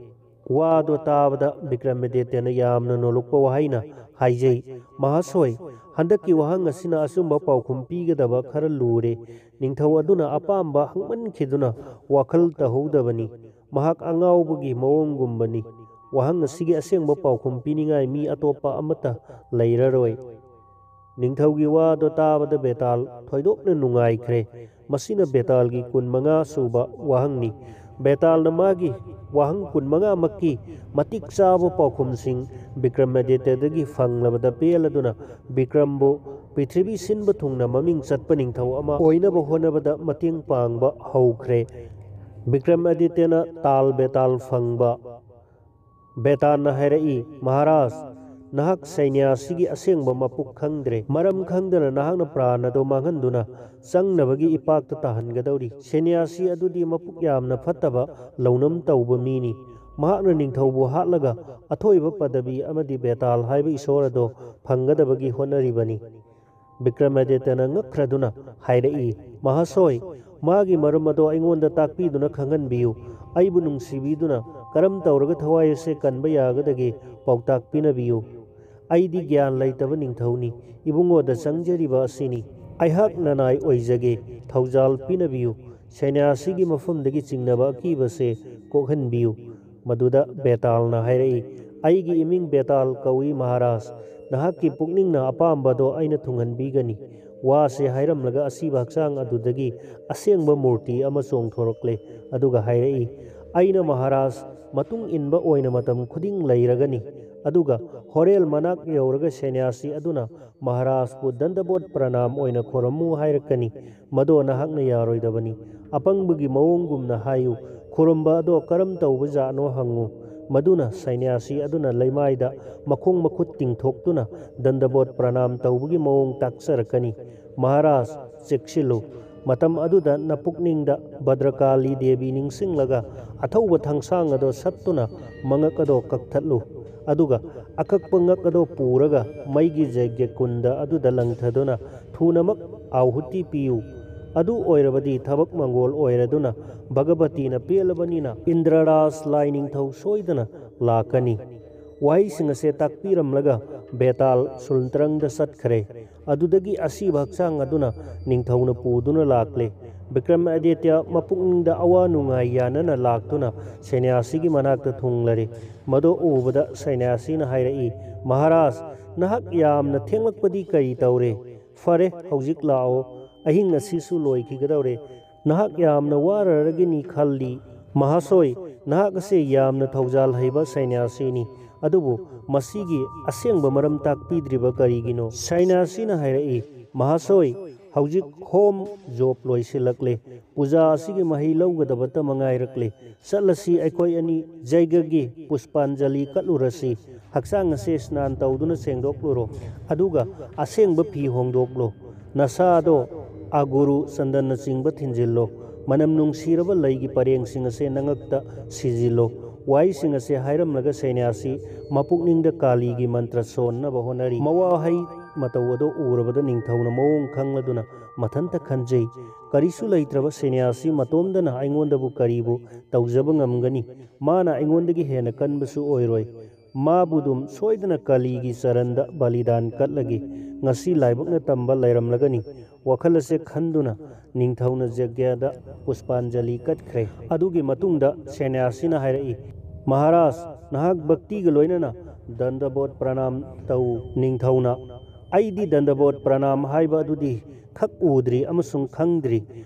ꯋꯥꯗꯣ ꯇꯥꯕꯗ ꯕꯤꯀ꯭ꯔꯃꯥꯗꯤꯇ꯭ꯌꯅ ꯌꯥꯝꯅ ꯅꯣꯂꯨꯛꯄ ꯋꯥꯍꯩꯅ ꯍꯥꯏꯖꯩ, "ꯃꯍꯥꯁꯣꯏ, ꯍꯟꯗꯛꯀꯤ ꯋꯥꯍꯪ ꯑꯁꯤꯅ ꯑꯆꯨꯝꯕ ꯄꯥꯎꯈꯨꯝ ꯄꯤꯒꯗꯕ ꯈꯔ ꯂꯨꯔꯦ꯫ ꯅꯤꯡꯊꯧ ꯑꯗꯨꯅ ꯑꯄꯥꯝꯕ ꯍꯪꯃꯟꯈꯤꯗꯨꯅ ꯋꯥꯈꯜ ꯇꯧꯍꯧꯗꯕꯅꯤ꯫ ꯃꯍꯥꯛ ꯑꯉꯥꯎꯕꯒꯤ ꯃꯑꯣꯡꯒꯨꯝꯕꯅꯤ꯫ ꯋꯥꯍꯪ ꯑꯁꯤꯒꯤ ꯑꯁꯦꯡꯕ ꯄꯥꯎꯈꯨꯝ ꯄꯤꯅꯤꯡꯉꯥꯏ ꯃꯤ ꯑꯇꯣꯞꯄ ꯑꯃꯠꯇ ꯂꯩꯔꯔꯣꯏ꯫" ꯅꯤꯡꯊꯧꯒꯤ ꯋꯥꯗꯣ ꯇꯥꯕꯗ ꯕꯦꯇꯥꯜ ꯊꯣꯏꯗꯣꯛꯅ ꯅꯨꯡꯉꯥꯏꯈ꯭ꯔꯦ꯫ ꯃꯁꯤꯅ ꯕꯦꯇꯥꯜꯒꯤ ꯀꯨꯟꯃꯉꯥ ꯁꯨꯕ ꯋꯥꯍꯪꯅꯤ꯫ ꯕꯦꯇꯥꯜꯅ ꯃꯥꯒꯤ ꯋꯥꯍꯪ ꯀꯨꯟꯃꯉꯥꯃꯛꯀꯤ ꯃꯇꯤꯛ ꯆꯥꯕ ꯄꯥꯎꯈꯨꯝꯁꯤꯡ ꯕꯤꯀ꯭ꯔꯃꯥꯗꯤꯇ꯭ꯌꯗꯒꯤ ꯐꯪꯂꯕꯗ ꯄꯦꯜꯂꯗꯨꯅ ꯕꯤꯀ꯭ꯔꯝꯕꯨ ꯄ꯭ꯔꯤꯊꯤꯕꯤ ꯁꯤꯟꯕ ꯊꯨꯡꯅ ꯃꯃꯤꯡ ꯆꯠꯄ ꯅꯤꯡꯊꯧ ꯑꯃ ꯑꯣꯏꯅꯕ ꯍꯣꯠꯅꯕꯗ ꯃꯇꯦꯡ ꯄꯥꯡꯕ ꯍꯧꯈ꯭ꯔꯦ꯫ ꯕꯤꯀ꯭ꯔꯃꯥꯗꯤꯇ꯭ꯌꯅ ꯇꯥꯜ ꯕꯦꯇꯥꯜ ꯐꯪꯕ꯫ ꯕꯦꯇꯥꯜꯅ ꯍꯥꯏꯔꯛꯏ, "ꯃꯍꯥꯔꯥꯖ, ꯅꯍꯥꯛ ꯁꯩꯅ꯭ꯌꯥꯁꯤꯒꯤ ꯑꯁꯦꯡꯕ ꯃꯄꯨꯛ ꯈꯪꯗ꯭ꯔꯦ꯫ ꯃꯔꯝ ꯈꯪꯗꯅ ꯅꯍꯥꯛꯅ ꯄ꯭ꯔꯥꯟ ꯑꯗꯨ ꯃꯥꯡꯍꯟꯗꯨꯅ ꯆꯪꯅꯕꯒꯤ ꯏꯄꯥꯛꯇ ꯇꯥꯍꯟꯒꯗꯧꯔꯤ꯫ ꯁꯩꯅ꯭ꯌꯥꯁꯤ ꯑꯗꯨꯗꯤ ꯃꯄꯨꯛ ꯌꯥꯝꯅ ꯐꯠꯇꯕ ꯂꯧꯅꯝ ꯇꯧꯕ ꯃꯤꯅꯤ꯫ ꯃꯍꯥꯛꯅ ꯅꯤꯡꯊꯧꯕꯨ ꯍꯥꯠꯂꯒ ꯑꯊꯣꯏꯕ ꯄꯗꯕꯤ ꯑꯃꯗꯤ ꯕꯦꯇꯥꯜ ꯍꯥꯏꯕ ꯏꯁꯣꯔ ꯑꯗꯣ ꯐꯪꯒꯗꯕꯒꯤ ꯍꯣꯠꯅꯔꯤꯕꯅꯤ꯫" ꯕꯤꯀ꯭ꯔꯃꯥꯗꯤꯇ꯭ꯌꯅ ꯉꯛꯈ꯭ꯔꯗꯨꯅ ꯍꯥꯏꯔꯛꯏ, "ꯃꯍꯥꯁꯣꯏ, ꯃꯥꯒꯤ ꯃꯔꯝ ꯑꯗꯣ ꯑꯩꯉꯣꯟꯗ ꯇꯥꯛꯄꯤꯗꯨꯅ ꯈꯪꯍꯟꯕꯤꯌꯨ꯫ ꯑꯩꯕꯨ ꯅꯨꯡꯁꯤꯕꯤꯗꯨꯅ ꯀꯔꯝ ꯇꯧꯔꯒ ꯊꯋꯥꯏ ꯑꯁꯦ ꯀꯟꯕ ꯌꯥꯒꯗꯒꯦ ꯄꯥꯎꯇꯥꯛ ꯄꯤꯅꯕꯤꯌꯨ꯫ ꯑꯩꯗꯤ ꯒ꯭ꯌꯥꯟ ꯂꯩꯇꯕ ꯅꯤꯡꯊꯧꯅꯤ꯫ ꯏꯕꯨꯡꯉꯣꯗ ꯆꯪꯖꯔꯤꯕ ꯑꯁꯤꯅꯤ꯫ ꯑꯩꯍꯥꯛ ꯅꯅꯥꯏ ꯑꯣꯏꯖꯒꯦ꯫ ꯊꯧꯖꯥꯜ ꯄꯤꯅꯕꯤꯌꯨ꯫ ꯁꯩꯅ꯭ꯌꯥꯁꯤꯒꯤ ꯃꯐꯝꯗꯒꯤ ꯆꯤꯡꯅꯕ ꯑꯀꯤꯕꯁꯦ ꯀꯣꯛꯍꯟꯕꯤꯌꯨ꯫" ꯃꯗꯨꯗ ꯕꯦꯇꯥꯜꯅ ꯍꯥꯏꯔꯛꯏ, "ꯑꯩꯒꯤ ꯏꯃꯤꯡ ꯕꯦꯇꯥꯜ ꯀꯧꯏ ꯃꯍꯥꯔꯥꯖ꯫ ꯅꯍꯥꯛꯀꯤ ꯄꯨꯛꯅꯤꯡꯅ ꯑꯄꯥꯝꯕꯗꯣ ꯑꯩꯅ ꯊꯨꯡꯍꯟꯕꯤꯒꯅꯤ꯫" ꯋꯥꯁꯦ ꯍꯥꯏꯔꯝꯂꯒ ꯑꯁꯤꯕ ꯍꯛꯆꯥꯡ ꯑꯗꯨꯗꯒꯤ ꯑꯁꯦꯡꯕ ꯃꯨꯔꯇꯤ ꯑꯃ ꯆꯣꯡꯊꯣꯔꯛꯂꯦ꯫ ꯑꯗꯨꯒ ꯍꯥꯏꯔꯛꯏ, "ꯑꯩꯅ ꯃꯍꯥꯔꯥꯖ ꯃꯇꯨꯡ ꯏꯟꯕ ꯑꯣꯏꯅ ꯃꯇꯝ ꯈꯨꯗꯤꯡ ꯂꯩꯔꯒꯅꯤ꯫ ꯑꯗꯨꯒ ꯍꯣꯔꯦꯜ ꯃꯅꯥꯛ ꯌꯧꯔꯒ ꯁꯦꯅ꯭ꯌꯥꯁꯤ ꯑꯗꯨꯅ ꯃꯍꯥꯔꯥꯖꯄꯨ ꯗꯟꯗꯕꯣꯠ ꯄ꯭ꯔꯅꯥꯝ ꯑꯣꯏꯅ ꯈꯣꯔꯝꯃꯨ ꯍꯥꯏꯔꯛꯀꯅꯤ꯫ ꯃꯗꯣ ꯅꯍꯥꯛꯅ ꯌꯥꯔꯣꯏꯗꯕꯅꯤ꯫ ꯑꯄꯪꯕꯒꯤ ꯃꯑꯣꯡꯒꯨꯝꯅ ꯍꯥꯏꯌꯨ꯫ ꯈꯨꯔꯨꯝꯕ ꯑꯗꯣ ꯀꯔꯝ ꯇꯧꯕ ꯖꯥꯠꯅꯣ ꯍꯪꯉꯨ꯫ ꯃꯗꯨꯅ ꯁꯩꯅ꯭ꯌꯥꯁꯤ ꯑꯗꯨꯅ ꯂꯩꯃꯥꯏꯗ ꯃꯈꯣꯡ ꯃꯈꯨꯠ ꯇꯤꯡꯊꯣꯛꯇꯨꯅ ꯗꯟꯗꯕꯣꯠ ꯄ꯭ꯔꯅꯥꯝ ꯇꯧꯕꯒꯤ ꯃꯑꯣꯡ ꯇꯥꯛꯆꯔꯛꯀꯅꯤ꯫ "ꯃꯍꯥꯔꯥꯖ, ꯆꯦꯛꯁꯤꯜꯂꯨ꯫ ꯃꯇꯝ ꯑꯗꯨꯗ ꯅꯄꯨꯛꯅꯤꯡꯗ ꯚꯗ꯭ꯔꯀꯥꯂꯤ ꯗꯦꯕꯤ ꯅꯤꯡꯁꯤꯡꯂꯒ ꯑꯊꯧꯕ ꯊꯥꯡꯁꯥꯡ ꯑꯗꯣ ꯁꯠꯇꯨꯅ ꯃꯉꯛ ꯑꯗꯣ ꯀꯛꯊꯠꯂꯨ꯫ ꯑꯗꯨꯒ ꯑꯀꯛꯄ ꯉꯛ ꯑꯗꯣ ꯄꯨꯔꯒ ꯃꯩꯒꯤ ꯖꯩꯒ꯭ꯌ ꯀꯨꯟꯗ ꯑꯗꯨꯗ ꯂꯪꯊꯗꯨꯅ ꯊꯨꯅꯃꯛ ꯑꯥꯍꯨꯇꯤ ꯄꯤꯌꯨ꯫ ꯑꯗꯨ ꯑꯣꯏꯔꯕꯗꯤ ꯊꯕꯛ ꯃꯪꯒꯣꯜ ꯑꯣꯏꯔꯗꯨꯅ ꯚꯒꯕꯇꯤꯅ ꯄꯦꯜꯂꯕꯅꯤꯅ ꯏꯟꯗ꯭ꯔꯔꯥꯖ ꯂꯥꯏꯅꯤꯡꯊꯧ ꯁꯣꯏꯗꯅ ꯂꯥꯛꯀꯅꯤ"꯫ ꯋꯥꯍꯩꯁꯤꯡ ꯑꯁꯦ ꯇꯥꯛꯄꯤꯔꯝꯂꯒ ꯕꯦꯇꯥꯜ ꯁꯨꯜꯇ꯭ꯔꯪꯗ ꯆꯠꯈ꯭ꯔꯦ꯫ ꯑꯗꯨꯗꯒꯤ ꯑꯁꯤꯕ ꯍꯛꯆꯥꯡ ꯑꯗꯨꯅ ꯅꯤꯡꯊꯧꯅ ꯄꯨꯗꯨꯅ ꯂꯥꯛꯂꯦ꯫ ꯕꯤꯀ꯭ꯔꯝ ꯑꯗꯤꯇ꯭ꯌ ꯃꯄꯨꯛꯅꯤꯡꯗ ꯑꯋꯥ ꯅꯨꯡꯉꯥꯏ ꯌꯥꯅꯅ ꯂꯥꯛꯇꯨꯅ ꯁꯩꯅ꯭ꯌꯥꯁꯤꯒꯤ ꯃꯅꯥꯛꯇ ꯊꯨꯡꯂꯔꯦ꯫ ꯃꯗꯨ ꯎꯕꯗ ꯁꯩꯅ꯭ꯌꯥꯁꯤꯅ ꯍꯥꯏꯔꯛꯏ, "ꯃꯍꯥꯔꯥꯖ, ꯅꯍꯥꯛ ꯌꯥꯝꯅ ꯊꯦꯡꯂꯛꯄꯗꯤ ꯀꯔꯤ ꯇꯧꯔꯦ? ꯐꯔꯦ, ꯍꯧꯖꯤꯛ ꯂꯥꯛꯑꯣ꯫ ꯑꯍꯤꯡ ꯑꯁꯤꯁꯨ ꯂꯣꯏꯈꯤꯒꯗꯧꯔꯦ꯫ ꯅꯍꯥꯛ ꯌꯥꯝꯅ ꯋꯥꯔꯔꯒꯅꯤ ꯈꯜꯂꯤ꯫ ꯃꯍꯥꯁꯣꯏ, ꯅꯍꯥꯛ ꯑꯁꯦ ꯌꯥꯝꯅ ꯊꯧꯖꯥꯜ ꯍꯩꯕ ꯁꯩꯅ꯭ꯌꯥꯁꯤꯅꯤ꯫ ꯑꯗꯨꯕꯨ ꯃꯁꯤꯒꯤ ꯑꯁꯦꯡꯕ ꯃꯔꯝ ꯇꯥꯛꯄꯤꯗ꯭ꯔꯤꯕ ꯀꯔꯤꯒꯤꯅꯣ?" ꯁꯩꯅ꯭ꯌꯥꯁꯤꯅ ꯍꯥꯏꯔꯛꯏ, "ꯃꯍꯥꯁꯣꯏ, ꯍꯧꯖꯤꯛ ꯍꯣꯝ ꯖꯣꯞ ꯂꯣꯏꯁꯤꯜꯂꯛꯂꯦ꯫ ꯄꯨꯖꯥ ꯑꯁꯤꯒꯤ ꯃꯍꯩ ꯂꯧꯒꯗꯕꯇ ꯃꯉꯥꯏꯔꯛꯂꯦ꯫ ꯆꯠꯂꯁꯤ, ꯑꯩꯈꯣꯏ ꯑꯅꯤ ꯖꯩꯒꯒꯤ ꯄꯨꯁꯄꯥꯟꯖꯂꯤ ꯀꯠꯂꯨꯔꯁꯤ꯫ ꯍꯛꯆꯥꯡ ꯑꯁꯦ ꯁ꯭ꯅꯥꯟ ꯇꯧꯗꯨꯅ ꯁꯦꯡꯗꯣꯛꯂꯨꯔꯣ꯫ ꯑꯗꯨꯒ ꯑꯁꯦꯡꯕ ꯐꯤ ꯍꯣꯡꯗꯣꯛꯂꯣ꯫ ꯅꯁꯥꯗꯣ ꯑꯒꯨꯔꯨ ꯆꯟꯗꯟꯅꯆꯤꯡꯕ ꯊꯤꯟꯖꯤꯜꯂꯣ꯫ ꯃꯅꯝ ꯅꯨꯡꯁꯤꯔꯕ ꯂꯩꯒꯤ ꯄꯔꯦꯡꯁꯤꯡ ꯑꯁꯦ ꯅꯉꯛꯇ ꯁꯤꯖꯤꯜꯂꯣ"꯫ ꯋꯥꯍꯩꯁꯤꯡ ꯑꯁꯦ ꯍꯥꯏꯔꯝꯂꯒ ꯁꯩꯅ꯭ꯌꯥꯁꯤ ꯃꯄꯨꯛꯅꯤꯡꯗ ꯀꯥꯂꯤꯒꯤ ꯃꯟꯇ꯭ꯔ ꯁꯣꯟꯅꯕ ꯍꯣꯠꯅꯔꯤ꯫ ꯃꯋꯥꯍꯩ ꯃꯇꯧ ꯑꯗꯨ ꯎꯔꯕꯗ ꯅꯤꯡꯊꯧꯅ ꯃꯑꯣꯡ ꯈꯪꯂꯗꯨꯅ ꯃꯊꯟꯇ ꯈꯟꯖꯩ, "ꯀꯔꯤꯁꯨ ꯂꯩꯇ꯭ꯔꯕ ꯁꯩꯅ꯭ꯌꯥꯁꯤ ꯃꯇꯣꯝꯗꯅ ꯑꯩꯉꯣꯟꯗꯕꯨ ꯀꯔꯤꯕꯨ ꯇꯧꯖꯕ ꯉꯝꯒꯅꯤ? ꯃꯥꯅ ꯑꯩꯉꯣꯟꯗꯒꯤ ꯍꯦꯟꯅ ꯀꯟꯕꯁꯨ ꯑꯣꯏꯔꯣꯏ꯫ ꯃꯥꯕꯨ ꯑꯗꯨꯝ ꯁꯣꯏꯗꯅ ꯀꯥꯂꯤꯒꯤ ꯆꯔꯟꯗ ꯕꯂꯤꯗꯥꯟ ꯀꯠꯂꯒꯦ꯫ ꯉꯁꯤ ꯂꯥꯏꯕꯛꯅ ꯇꯝꯕ ꯂꯩꯔꯝꯂꯒꯅꯤ"꯫ ꯋꯥꯈꯜ ꯑꯁꯦ ꯈꯟꯗꯨꯅ ꯅꯤꯡꯊꯧꯅ ꯖꯒ꯭ꯌꯗ ꯄꯨꯁꯄꯥꯟꯖꯂꯤ ꯀꯠꯈ꯭ꯔꯦ꯫ ꯑꯗꯨꯒꯤ ꯃꯇꯨꯡꯗ ꯁꯦꯅ꯭ꯌꯥꯁꯤꯅ ꯍꯥꯏꯔꯛꯏ, "ꯃꯍꯥꯔꯥꯖ, ꯅꯍꯥꯛ ꯚꯛꯇꯤꯒ ꯂꯣꯏꯅꯅ ꯗꯟꯗꯕꯣꯠ ꯄ꯭ꯔꯅꯥꯝ ꯇꯧ"꯫ ꯅꯤꯡꯊꯧꯅ, "ꯑꯩꯗꯤ ꯗꯟꯗꯕꯣꯠ ꯄ꯭ꯔꯅꯥꯝ ꯍꯥꯏꯕ ꯑꯗꯨꯗꯤ ꯈꯛ ꯎꯗ꯭ꯔꯤ ꯑꯃꯁꯨꯡ ꯈꯪꯗ꯭ꯔꯤ,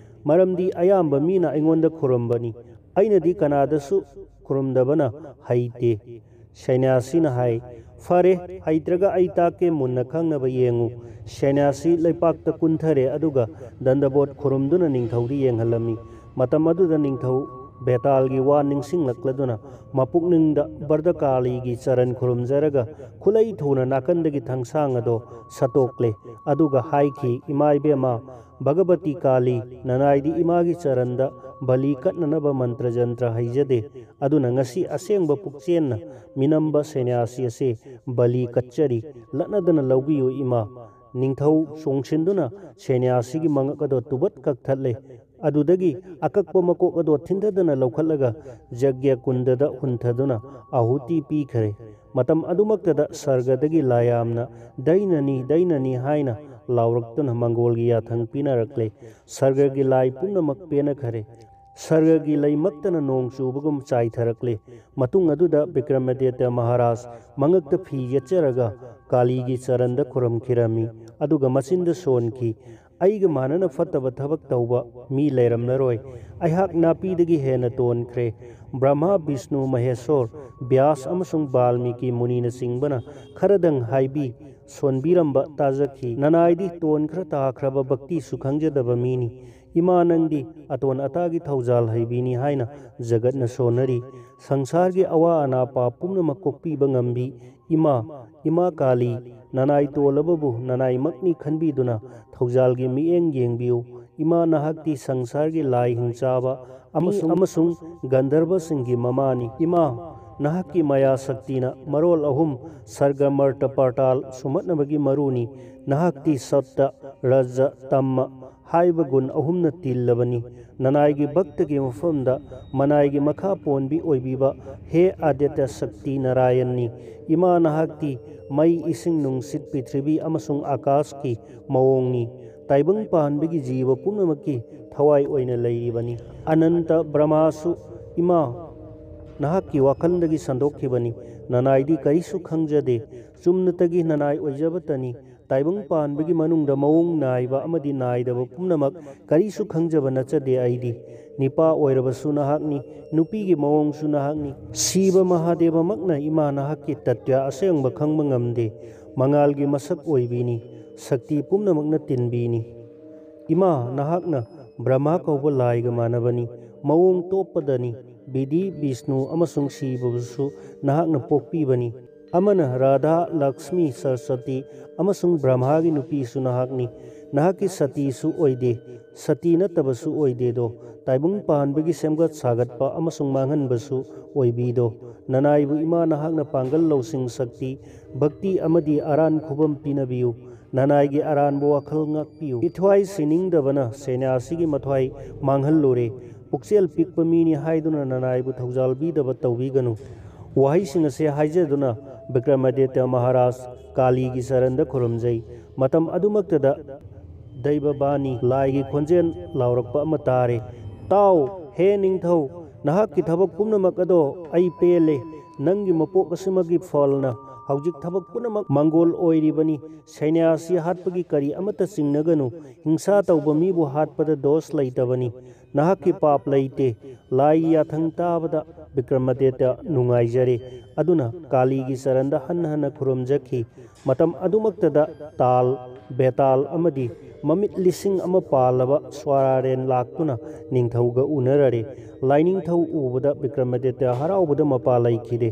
ꯃꯔꯝꯗꯤ ꯑꯌꯥꯝꯕ ꯃꯤꯅ ꯑꯩꯉꯣꯟꯗ ꯈꯨꯔꯨꯝꯕꯅꯤ꯫ ꯑꯩꯅꯗꯤ ꯀꯅꯥꯗꯁꯨ ꯈꯨꯔꯨꯝꯗꯕꯅ ꯍꯩꯇꯦ"꯫ ꯁꯩꯅ꯭ꯌꯥꯁꯤꯅ ꯍꯥꯏ, "ꯐꯔꯦ, ꯍꯩꯇ꯭ꯔꯒ ꯑꯩ ꯇꯥꯛꯀꯦ, ꯃꯨꯟꯅ ꯈꯪꯅꯕ ꯌꯦꯡꯉꯨ"꯫ ꯁꯩꯅ꯭ꯌꯥꯁꯤ ꯂꯩꯄꯥꯛꯇ ꯀꯨꯟꯊꯔꯦ, ꯑꯗꯨꯒ ꯗꯟꯗꯕꯣꯠ ꯈꯨꯔꯨꯝꯗꯨꯅ ꯅꯤꯡꯊꯧꯗ ꯌꯦꯡꯍꯜꯂꯝꯃꯤ꯫ ꯃꯇꯝ ꯑꯗꯨꯗ ꯅꯤꯡꯊꯧ ꯕꯦꯇꯥꯜꯒꯤ ꯋꯥ ꯅꯤꯡꯁꯤꯡꯂꯛꯂꯗꯨꯅ ꯃꯄꯨꯛꯅꯤꯡꯗ ꯕꯔꯗꯀꯥꯂꯤꯒꯤ ꯆꯔꯟ ꯈꯨꯔꯨꯝꯖꯔꯒ ꯈꯨꯠꯂꯩ ꯊꯨꯅ ꯅꯥꯀꯟꯗꯒꯤ ꯊꯥꯡꯁꯥꯡ ꯑꯗꯣ ꯁꯠꯇꯣꯛꯂꯦ꯫ ꯑꯗꯨꯒ ꯍꯥꯏꯈꯤ, "ꯏꯃꯥ ꯏꯕꯦꯝꯃ, ꯚꯒꯕꯇꯤ ꯀꯥꯂꯤ, ꯅꯅꯥꯏꯗꯤ ꯏꯃꯥꯒꯤ ꯆꯔꯟꯗ ꯕꯂꯤ ꯀꯠꯅꯅꯕ ꯃꯟꯇ꯭ꯔ ꯖꯟꯇ꯭ꯔ ꯍꯩꯖꯗꯦ꯫ ꯑꯗꯨꯅ ꯉꯁꯤ ꯑꯁꯦꯡꯕ ꯄꯨꯛꯆꯦꯟꯅ ꯃꯤꯅꯝꯕ ꯁꯦꯅ꯭ꯌꯥꯁꯤ ꯑꯁꯤ ꯕꯂꯤ ꯀꯠꯆꯔꯤ꯫ ꯂꯠꯅꯗꯅ ꯂꯧꯕꯤꯌꯨ ꯏꯃꯥ"꯫ ꯅꯤꯡꯊꯧ ꯆꯣꯡꯁꯤꯟꯗꯨꯅ ꯁꯦꯅ꯭ꯌꯥꯁꯤꯒꯤ ꯃꯉꯛ ꯑꯗꯣ ꯇꯨꯕꯠ ꯀꯛꯊꯠꯂꯦ꯫ ꯑꯗꯨꯗꯒꯤ ꯑꯀꯛꯄ ꯃꯀꯣꯛ ꯑꯗꯣ ꯊꯤꯟꯊꯗꯅ ꯂꯧꯈꯠꯂꯒ ꯖꯒ꯭ꯌ ꯀꯨꯟꯗꯗ ꯍꯨꯟꯊꯗꯨꯅ ꯑꯍꯨꯇꯤ ꯄꯤꯈꯔꯦ꯫ ꯃꯇꯝ ꯑꯗꯨꯃꯛꯇꯗ ꯁꯔꯒꯗꯒꯤ ꯂꯥꯌꯥꯝꯅ "ꯗꯩꯅꯅꯤ, ꯗꯩꯅꯅꯤ" ꯍꯥꯏꯅ ꯂꯥꯎꯔꯛꯇꯨꯅ ꯃꯪꯒꯣꯜꯒꯤ ꯌꯥꯊꯪ ꯄꯤꯅꯔꯛꯂꯦ꯫ ꯁꯔꯒꯒꯤ ꯂꯥꯏ ꯄꯨꯝꯅꯃꯛ ꯄꯦꯟꯅꯈꯔꯦ꯫ ꯁꯔꯒꯒꯤ ꯂꯩꯃꯛꯇꯅ ꯅꯣꯡ ꯆꯨꯕꯒꯨꯝ ꯆꯥꯏꯊꯔꯛꯂꯦ꯫ ꯃꯇꯨꯡ ꯑꯗꯨꯗ ꯕꯤꯀ꯭ꯔꯃꯥꯗꯤꯇ꯭ꯌ ꯃꯍꯥꯔꯥꯖ ꯃꯉꯛꯇ ꯐꯤ ꯌꯦꯠꯆꯔꯒ ꯀꯥꯂꯤꯒꯤ ꯆꯔꯟꯗ ꯈꯨꯔꯨꯝꯈꯤꯔꯝꯃꯤ꯫ ꯑꯗꯨꯒ ꯃꯆꯤꯟꯗ ꯁꯣꯟꯈꯤ, "ꯑꯩꯒ ꯃꯥꯟꯅꯅ ꯐꯠꯇꯕ ꯊꯕꯛ ꯇꯧꯕ ꯃꯤ ꯂꯩꯔꯝꯂꯔꯣꯏ꯫ ꯑꯩꯍꯥꯛ ꯅꯥꯄꯤꯗꯒꯤ ꯍꯦꯟꯅ ꯇꯣꯟꯈ꯭ꯔꯦ꯫ ꯕ꯭ꯔꯍꯃꯥ, ꯕꯤꯁꯅꯨ, ꯃꯍꯦꯁꯣꯔ, ꯕ꯭ꯌꯥꯁ ꯑꯃꯁꯨꯡ ꯕꯥꯜꯃꯤꯀꯤ ꯃꯨꯅꯤꯅꯆꯤꯡꯕꯅ ꯈꯔꯗꯪ ꯍꯥꯏꯕꯤ ꯁꯣꯟꯕꯤꯔꯝꯕ ꯇꯥꯖꯈꯤ꯫ ꯅꯅꯥꯏꯗꯤ ꯇꯣꯟꯈ꯭ꯔ ꯇꯥꯈ꯭ꯔꯕ ꯚꯛꯇꯤꯁꯨ ꯈꯪꯖꯗꯕ ꯃꯤꯅꯤ꯫ ꯏꯃꯥ, ꯅꯪꯗꯤ ꯑꯇꯣꯟ ꯑꯇꯥꯒꯤ ꯊꯧꯖꯥꯜ ꯍꯩꯕꯤꯅꯤ" ꯍꯥꯏꯅ ꯖꯒꯠꯅ ꯁꯣꯟꯅꯔꯤ꯫ ꯁꯪꯁꯥꯔꯒꯤ ꯑꯋꯥ ꯑꯅꯥ ꯄꯥꯞ ꯄꯨꯝꯅꯃꯛ ꯀꯣꯛꯄꯤꯕ ꯉꯝꯕꯤ ꯏꯃꯥ, ꯏꯃꯥ ꯀꯥꯂꯤ, ꯅꯅꯥꯏ ꯇꯣꯜꯂꯕꯕꯨ ꯅꯅꯥꯏꯃꯛꯅꯤ ꯈꯟꯕꯤꯗꯨꯅ ꯊꯧꯖꯥꯜꯒꯤ ꯃꯤꯠꯌꯦꯡ ꯌꯦꯡꯕꯤꯌꯨ꯫ ꯏꯃꯥ, ꯅꯍꯥꯛꯇꯤ ꯁꯪꯁꯥꯔꯒꯤ ꯂꯥꯏ ꯍꯤꯡꯆꯥꯕ ꯑꯃꯁꯨꯡ, ꯑꯃꯁꯨꯡ ꯒꯟꯙꯔꯕꯁꯤꯡꯒꯤ ꯃꯃꯥꯅꯤ꯫ ꯏꯃꯥ, ꯅꯍꯥꯛꯀꯤ ꯃꯌꯥ ꯁꯛꯇꯤꯅ ꯃꯔꯣꯜ ꯑꯍꯨꯝ ꯁꯔꯒ, ꯃꯔꯇ, ꯄꯥꯇꯥꯜ ꯁꯨꯝꯍꯠꯅꯕꯒꯤ ꯃꯔꯨꯅꯤ꯫ ꯅꯍꯥꯛꯇꯤ ꯁꯠꯇ, ꯔꯖ, ꯇꯝꯃ ꯍꯥꯏꯕ ꯒꯨꯟ ꯑꯍꯨꯝꯅ ꯇꯤꯜꯂꯕꯅꯤ꯫ ꯅꯅꯥꯏꯒꯤ ꯚꯛꯇꯒꯤ ꯃꯐꯝꯗ ꯃꯅꯥꯏꯒꯤ ꯃꯈꯥ ꯄꯣꯟꯕꯤ ꯑꯣꯏꯕꯤꯕ ꯍꯦ ꯑꯥꯗꯤꯇ꯭ꯌ ꯁꯛꯇꯤ ꯅꯥꯔꯥꯌꯟꯅꯤ꯫ ꯏꯃꯥ, ꯅꯍꯥꯛꯇꯤ ꯃꯩ, ꯏꯁꯤꯡ, ꯅꯨꯡꯁꯤꯠ, ꯄ꯭ꯔꯤꯊꯤꯕꯤ ꯑꯃꯁꯨꯡ ꯑꯥꯀꯥꯁꯀꯤ ꯃꯑꯣꯡꯅꯤ꯫ ꯇꯥꯏꯕꯪ ꯄꯥꯟꯕꯒꯤ ꯖꯤꯕ ꯄꯨꯝꯅꯃꯛꯀꯤ ꯊꯋꯥꯏ ꯑꯣꯏꯅ ꯂꯩꯔꯤꯕꯅꯤ꯫ ꯑꯅꯟꯇ ꯕ꯭ꯔꯍꯃꯥꯁꯨ ꯏꯃꯥ ꯅꯍꯥꯛꯀꯤ ꯋꯥꯈꯜꯗꯒꯤ ꯁꯟꯗꯣꯛꯈꯤꯕꯅꯤ꯫ ꯅꯅꯥꯏꯗꯤ ꯀꯔꯤꯁꯨ ꯈꯪꯖꯗꯦ꯫ ꯆꯨꯝꯅꯇꯒꯤ ꯅꯅꯥꯏ ꯑꯣꯏꯖꯕꯇꯅꯤ꯫ ꯇꯥꯏꯕꯪ ꯄꯥꯟꯕꯒꯤ ꯃꯅꯨꯡꯗ ꯃꯑꯣꯡ ꯅꯥꯏꯕ ꯑꯃꯗꯤ ꯅꯥꯏꯗꯕ ꯄꯨꯝꯅꯃꯛ ꯀꯔꯤꯁꯨ ꯈꯪꯖꯕ ꯅꯠꯆꯗꯦ ꯑꯩꯗꯤ꯫ ꯅꯤꯄꯥ ꯑꯣꯏꯔꯕꯁꯨ ꯅꯍꯥꯛꯅꯤ, ꯅꯨꯄꯤꯒꯤ ꯃꯑꯣꯡꯁꯨ ꯅꯍꯥꯛꯅꯤ꯫ ꯁꯤꯕ ꯃꯍꯥꯗꯦꯕꯃꯛꯅ ꯏꯃꯥ ꯅꯍꯥꯛꯀꯤ ꯇꯠꯇ꯭ꯌ ꯑꯁꯦꯡꯕ ꯈꯪꯕ ꯉꯝꯗꯦ꯫ ꯃꯉꯥꯜꯒꯤ ꯃꯁꯛ ꯑꯣꯏꯕꯤꯅꯤ, ꯁꯛꯇꯤ ꯄꯨꯝꯅꯃꯛꯅ ꯇꯤꯟꯕꯤꯅꯤ꯫ ꯏꯃꯥ, ꯅꯍꯥꯛꯅ ꯕ꯭ꯔꯍꯃꯥ ꯀꯧꯕ ꯂꯥꯏꯒ ꯃꯥꯟꯅꯕꯅꯤ꯫ ꯃꯑꯣꯡ ꯇꯣꯞꯄꯗꯅꯤ꯫ ꯕꯤꯗꯤ, ꯕꯤꯁꯅꯨ ꯑꯃꯁꯨꯡ ꯁꯤꯕꯕꯨꯁꯨ ꯅꯍꯥꯛꯅ ꯄꯣꯛꯄꯤꯕꯅꯤ꯫ ꯑꯃꯅ ꯔꯥꯙꯥ, ꯂꯛꯁꯃꯤ, ꯁꯔꯁꯋꯇꯤ ꯑꯃꯁꯨꯡ ꯕ꯭ꯔꯍꯃꯥꯒꯤ ꯅꯨꯄꯤꯁꯨ ꯅꯍꯥꯛꯅꯤ꯫ ꯅꯍꯥꯛꯀꯤ ꯁꯇꯤꯁꯨ ꯑꯣꯏꯗꯦ, ꯁꯇꯤ ꯅꯠꯇꯕꯁꯨ ꯑꯣꯏꯗꯦꯗꯣ꯫ ꯇꯥꯏꯕꯪ ꯄꯥꯟꯕꯒꯤ ꯁꯦꯝꯒꯠ ꯁꯥꯒꯠꯄ ꯑꯃꯁꯨꯡ ꯃꯥꯡꯍꯟꯕꯁꯨ ꯑꯣꯏꯕꯤꯗꯣ꯫ ꯅꯅꯥꯏꯕꯨ ꯏꯃꯥ ꯅꯍꯥꯛꯅ ꯄꯥꯡꯒꯜ ꯂꯧꯁꯤꯡ ꯁꯛꯇꯤ, ꯚꯛꯇꯤ ꯑꯃꯗꯤ ꯑꯔꯥꯟ ꯈꯨꯕꯝ ꯄꯤꯅꯕꯤꯌꯨ꯫ ꯅꯅꯥꯏꯒꯤ ꯑꯔꯥꯟꯕ ꯋꯥꯈꯜ ꯉꯥꯛꯄꯤꯌꯨ꯫ ꯃꯤꯊ꯭ꯋꯥꯏ ꯁꯤꯅꯤꯡꯗꯕꯅ ꯁꯦꯅ꯭ꯌꯥꯁꯤꯒꯤ ꯃꯊ꯭ꯋꯥꯏ ꯃꯥꯡꯍꯜꯂꯨꯔꯦ꯫ ꯄꯨꯛꯆꯦꯜ ꯄꯤꯛꯄ ꯃꯤꯅꯤ ꯍꯥꯏꯗꯨꯅ ꯅꯅꯥꯏꯕꯨ ꯊꯧꯖꯥꯜꯕꯤꯗꯕ ꯇꯧꯕꯤꯒꯅꯨ꯫ ꯋꯥꯍꯩꯁꯤꯡ ꯑꯁꯦ ꯍꯥꯏꯖꯗꯨꯅ ꯕꯤꯀ꯭ꯔꯃꯥꯗꯤꯇ꯭ꯌ ꯃꯍꯥꯔꯥꯖ ꯀꯥꯂꯤꯒꯤ ꯆꯔꯟꯗ ꯈꯨꯔꯨꯝꯖꯩ꯫ ꯃꯇꯝ ꯑꯗꯨꯃꯛꯇꯗ ꯗꯩꯕꯕꯥꯅꯤ, ꯂꯥꯏꯒꯤ ꯈꯣꯟꯖꯦꯜ ꯂꯥꯎꯔꯛꯄ ꯑꯃ ꯇꯥꯔꯦ꯫ "ꯇꯥꯎ, ꯍꯦ ꯅꯤꯡꯊꯧ, ꯅꯍꯥꯛꯀꯤ ꯊꯕꯛ ꯄꯨꯝꯅꯃꯛ ꯑꯗꯣ ꯑꯩ ꯄꯦꯜꯂꯦ꯫ ꯅꯪꯒꯤ ꯃꯄꯣꯛ ꯑꯁꯤꯃꯒꯤ ꯐꯜꯅ ꯍꯧꯖꯤꯛ ꯊꯕꯛ ꯄꯨꯝꯅꯃꯛ ꯃꯪꯒꯣꯜ ꯑꯣꯏꯔꯤꯕꯅꯤ꯫ ꯁꯩꯅ꯭ꯌꯥꯁꯤ ꯍꯥꯠꯄꯒꯤ ꯀꯔꯤ ꯑꯃꯠꯇ ꯆꯤꯡꯅꯒꯅꯨ꯫ ꯍꯤꯡꯁꯥ ꯇꯧꯕ ꯃꯤꯕꯨ ꯍꯥꯠꯄꯗ ꯗꯣꯁ ꯂꯩꯇꯕꯅꯤ꯫ ꯅꯍꯥꯛꯀꯤ ꯄꯥꯞ ꯂꯩꯇꯦ꯫" ꯂꯥꯏꯒꯤ ꯌꯥꯊꯪ ꯇꯥꯕꯗ ꯕꯤꯀ꯭ꯔꯃꯥꯗꯤꯇ꯭ꯌ ꯅꯨꯡꯉꯥꯏꯖꯔꯦ꯫ ꯑꯗꯨꯅ ꯀꯥꯂꯤꯒꯤ ꯆꯔꯟꯗ ꯍꯟꯅ ꯍꯟꯅ ꯈꯨꯔꯨꯝꯖꯈꯤ꯫ ꯃꯇꯝ ꯑꯗꯨꯃꯛꯇꯗ ꯇꯥꯜ, ꯕꯦꯇꯥꯜ ꯑꯃꯗꯤ ꯃꯃꯤꯠ ꯂꯤꯁꯤꯡ ꯑꯃ ꯄꯥꯜꯂꯕ ꯁ꯭ꯋꯥꯔꯥꯔꯦꯟ ꯂꯥꯛꯇꯨꯅ ꯅꯤꯡꯊꯧꯒ ꯎꯅꯔꯔꯦ꯫ ꯂꯥꯏꯅꯤꯡꯊꯧ ꯎꯕꯗ ꯕꯤꯀ꯭ꯔꯃꯥꯗꯤꯇ꯭ꯌ ꯍꯔꯥꯎꯕꯗ ꯃꯄꯥ ꯂꯩꯈꯤꯗꯦ꯫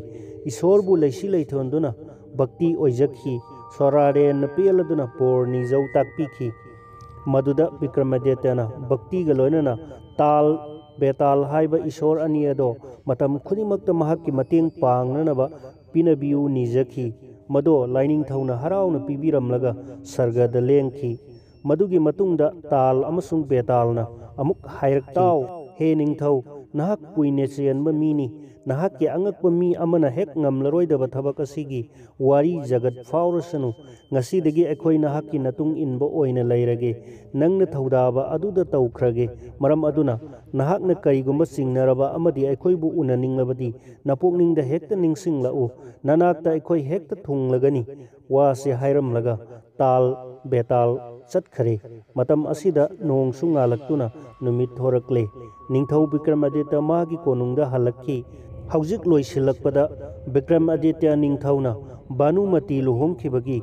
ꯏꯁꯣꯔꯕꯨ ꯂꯩꯁꯤ ꯂꯩꯊꯣꯟꯗꯨꯅ ꯚꯛꯇꯤ ꯑꯣꯏꯖꯈꯤ꯫ ꯁ꯭ꯋꯥꯔꯥꯔꯦꯟꯅ ꯄꯦꯜꯂꯗꯨꯅ ꯕꯣꯔ ꯅꯤꯖꯧ ꯇꯥꯛꯄꯤꯈꯤ꯫ ꯃꯗꯨꯗ ꯕꯤꯀ꯭ꯔꯃꯥꯗꯤꯇ꯭ꯌꯅ ꯚꯛꯇꯤꯒ ꯂꯣꯏꯅꯅ ꯇꯥꯜ, ꯕꯦꯇꯥꯜ ꯍꯥꯏꯕ ꯏꯁꯣꯔ ꯑꯅꯤ ꯑꯗꯣ ꯃꯇꯝ ꯈꯨꯗꯤꯡꯃꯛꯇ ꯃꯍꯥꯛꯀꯤ ꯃꯇꯦꯡ ꯄꯥꯡꯅꯅꯕ ꯄꯤꯅꯕꯤꯌꯨ ꯅꯤꯖꯈꯤ꯫ ꯃꯗꯣ ꯂꯥꯏꯅꯤꯡꯊꯧꯅ ꯍꯔꯥꯎꯅ ꯄꯤꯕꯤꯔꯝꯂꯒ ꯁꯔꯒꯗ ꯂꯦꯡꯈꯤ꯫ ꯃꯗꯨꯒꯤ ꯃꯇꯨꯡꯗ ꯇꯥꯜ ꯑꯃꯁꯨꯡ ꯕꯦꯇꯥꯜꯅ ꯑꯃꯨꯛ ꯍꯥꯏꯔꯛꯈꯤ, "ꯇꯥꯎ, ꯍꯦ ꯅꯤꯡꯊꯧ, ꯅꯍꯥꯛ ꯀꯨꯏꯅ ꯆꯦꯟꯕ ꯃꯤꯅꯤ꯫ ꯅꯍꯥꯛꯀꯤ ꯑꯉꯛꯄ ꯃꯤ ꯑꯃꯅ ꯍꯦꯛ ꯉꯝꯂꯔꯣꯏꯗꯕ ꯊꯕꯛ ꯑꯁꯤꯒꯤ ꯋꯥꯔꯤ ꯖꯒꯠ ꯐꯥꯎꯔꯁꯅꯨ꯫ ꯉꯁꯤꯗꯒꯤ ꯑꯩꯈꯣꯏ ꯅꯍꯥꯛꯀꯤ ꯅꯇꯨꯡ ꯏꯟꯕ ꯑꯣꯏꯅ ꯂꯩꯔꯒꯦ꯫ ꯅꯪꯅ ꯊꯧꯗꯥꯕ ꯑꯗꯨꯗ ꯇꯧꯈ꯭ꯔꯒꯦ꯫ ꯃꯔꯝ ꯑꯗꯨꯅ ꯅꯍꯥꯛꯅ ꯀꯔꯤꯒꯨꯝꯕ ꯆꯤꯡꯅꯔꯕ ꯑꯃꯗꯤ ꯑꯩꯈꯣꯏꯕꯨ ꯎꯅꯅꯤꯡꯂꯕꯗꯤ ꯅꯄꯨꯛꯅꯤꯡꯗ ꯍꯦꯛꯇ ꯅꯤꯡꯁꯤꯡꯂꯛꯎ꯫ ꯅꯅꯥꯛꯇ ꯑꯩꯈꯣꯏ ꯍꯦꯛꯇ ꯊꯨꯡꯂꯒꯅꯤ꯫" ꯋꯥꯁꯤ ꯍꯥꯏꯔꯝꯂꯒ ꯇꯥꯜ ꯕꯦꯇꯥꯜ ꯆꯠꯈꯔꯦ꯫ ꯃꯇꯝ ꯑꯁꯤꯗ ꯅꯣꯡꯁꯨ ꯉꯥꯜꯂꯛꯇꯨꯅ ꯅꯨꯃꯤꯠ ꯊꯣꯔꯛꯂꯦ꯫ ꯅꯤꯡꯊꯧ ꯕꯤꯀ꯭ꯔꯃꯥꯗꯤꯇ꯭ꯌ ꯃꯥꯒꯤ ꯀꯣꯅꯨꯡꯗ ꯍꯜꯂꯛꯈꯤ꯫ ꯍꯧꯖꯤꯛ ꯂꯣꯏꯁꯤꯜꯂꯛꯄꯗ ꯕꯤꯀ꯭ꯔꯃꯥꯗꯤꯇ꯭ꯌ ꯅꯤꯡꯊꯧꯅ ꯚꯥꯅꯨꯃꯇꯤ ꯂꯨꯍꯣꯡꯈꯤꯕꯒꯤ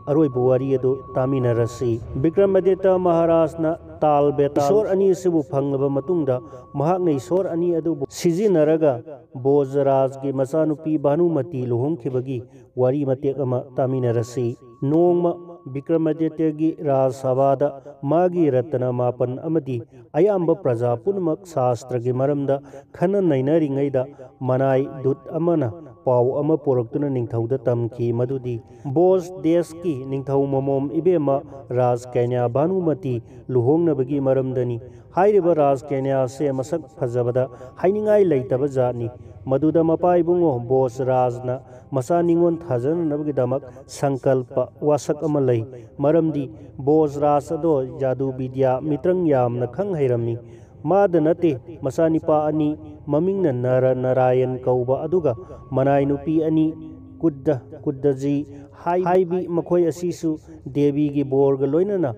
ꯑꯔꯣꯏꯕ ꯋꯥꯔꯤ ꯑꯗꯨ ꯇꯥꯃꯤꯟꯅꯔꯁꯤ꯫ ꯕꯤꯀ꯭ꯔꯃꯥꯗꯤꯇ꯭ꯌ ꯃꯍꯥꯔꯥꯖꯅ ꯇꯥꯜ ꯕꯦꯇꯥꯜ ꯏꯁꯣꯔ ꯑꯅꯤ ꯑꯁꯤꯕꯨ ꯐꯪꯂꯕ ꯃꯇꯨꯡꯗ, ꯃꯍꯥꯛꯅ ꯏꯁꯣꯔ ꯑꯅꯤ ꯑꯗꯨꯕꯨ ꯁꯤꯖꯤꯟꯅꯔꯒ ꯚꯣꯖꯔꯥꯖꯒꯤ ꯃꯆꯥꯅꯨꯄꯤ ꯚꯥꯅꯨꯃꯇꯤ ꯂꯨꯍꯣꯡꯈꯤꯕꯒꯤ ꯋꯥꯔꯤ ꯃꯇꯦꯛ ꯑꯃ ꯇꯥꯃꯤꯟꯅꯔꯁꯤ꯫ ꯅꯣꯡꯃ ꯕꯤꯀ꯭ꯔꯃꯥꯗꯤꯇ꯭ꯌꯒꯤ ꯔꯥꯖ ꯁꯚꯥꯗ ꯃꯥꯒꯤ ꯔꯠꯇꯅ ꯃꯥꯄꯟ ꯑꯃꯗꯤ ꯑꯌꯥꯝꯕ ꯄ꯭ꯔꯖꯥ ꯄꯨꯝꯅꯃꯛ ꯁꯥꯁꯇ꯭ꯔꯒꯤ ꯃꯔꯝꯗ ꯈꯟꯅ ꯅꯩꯅꯔꯤꯉꯩꯗ, ꯃꯅꯥꯏ ꯗꯨꯠ ꯑꯃꯅ ꯄꯥꯎ ꯑꯃ ꯄꯨꯔꯛꯇꯨꯅ ꯅꯤꯡꯊꯧꯗ ꯇꯝꯈꯤ ꯃꯗꯨꯗꯤ ꯕꯣꯖ ꯗꯦꯁꯀꯤ ꯅꯤꯡꯊꯧ ꯃꯃꯣꯝ ꯏꯕꯦꯝꯃ ꯔꯥꯖꯀꯩꯅ꯭ꯌꯥ ꯚꯥꯅꯨꯃꯇꯤ ꯂꯨꯍꯣꯡꯅꯕꯒꯤ ꯃꯔꯝꯗꯅꯤ꯫ ꯍꯥꯏꯔꯤꯕ ꯔꯥꯖꯀꯩꯅ꯭ꯌꯥꯁꯦ ꯃꯁꯛ ꯐꯖꯕꯗ ꯍꯥꯏꯅꯤꯡꯉꯥꯏ ꯂꯩꯇꯕ ꯖꯥꯠꯅꯤ꯫ ꯃꯗꯨꯗ ꯃꯄꯥ ꯏꯕꯨꯡꯉꯣ ꯕꯣꯖ ꯔꯥꯖꯅ ꯃꯆꯥ ꯅꯤꯉꯣꯜ ꯊꯥꯖꯅꯅꯕꯒꯤꯗꯃꯛ ꯁꯪꯀꯜꯄ ꯋꯥꯁꯛ ꯑꯃ ꯂꯩ꯫ ꯃꯔꯝꯗꯤ ꯕꯣꯖ ꯔꯥꯖ ꯑꯗꯣ ꯖꯥꯗꯨ ꯕꯤꯗ꯭ꯌꯥ ꯃꯤꯇ꯭ꯔꯪ ꯌꯥꯝꯅ ꯈꯪ ꯍꯩꯔꯝꯃꯤ꯫ ꯃꯥꯗ ꯅꯠꯇꯦ, ꯃꯆꯥꯅꯤꯄꯥ ꯑꯅꯤ, ꯃꯃꯤꯡꯅ ꯅꯔ ꯅꯔꯥꯌꯟ ꯀꯧꯕ, ꯑꯗꯨꯒ ꯃꯅꯥꯏ ꯅꯨꯄꯤ ꯑꯅꯤ, ꯀꯨꯗ ꯀꯨꯗꯖꯤ ꯍꯥꯏ-, ꯍꯥꯏꯕꯤ, ꯃꯈꯣꯏ ꯑꯁꯤꯁꯨ ꯗꯦꯕꯤꯒꯤ ꯕꯣꯔꯒ ꯂꯣꯏꯅꯅ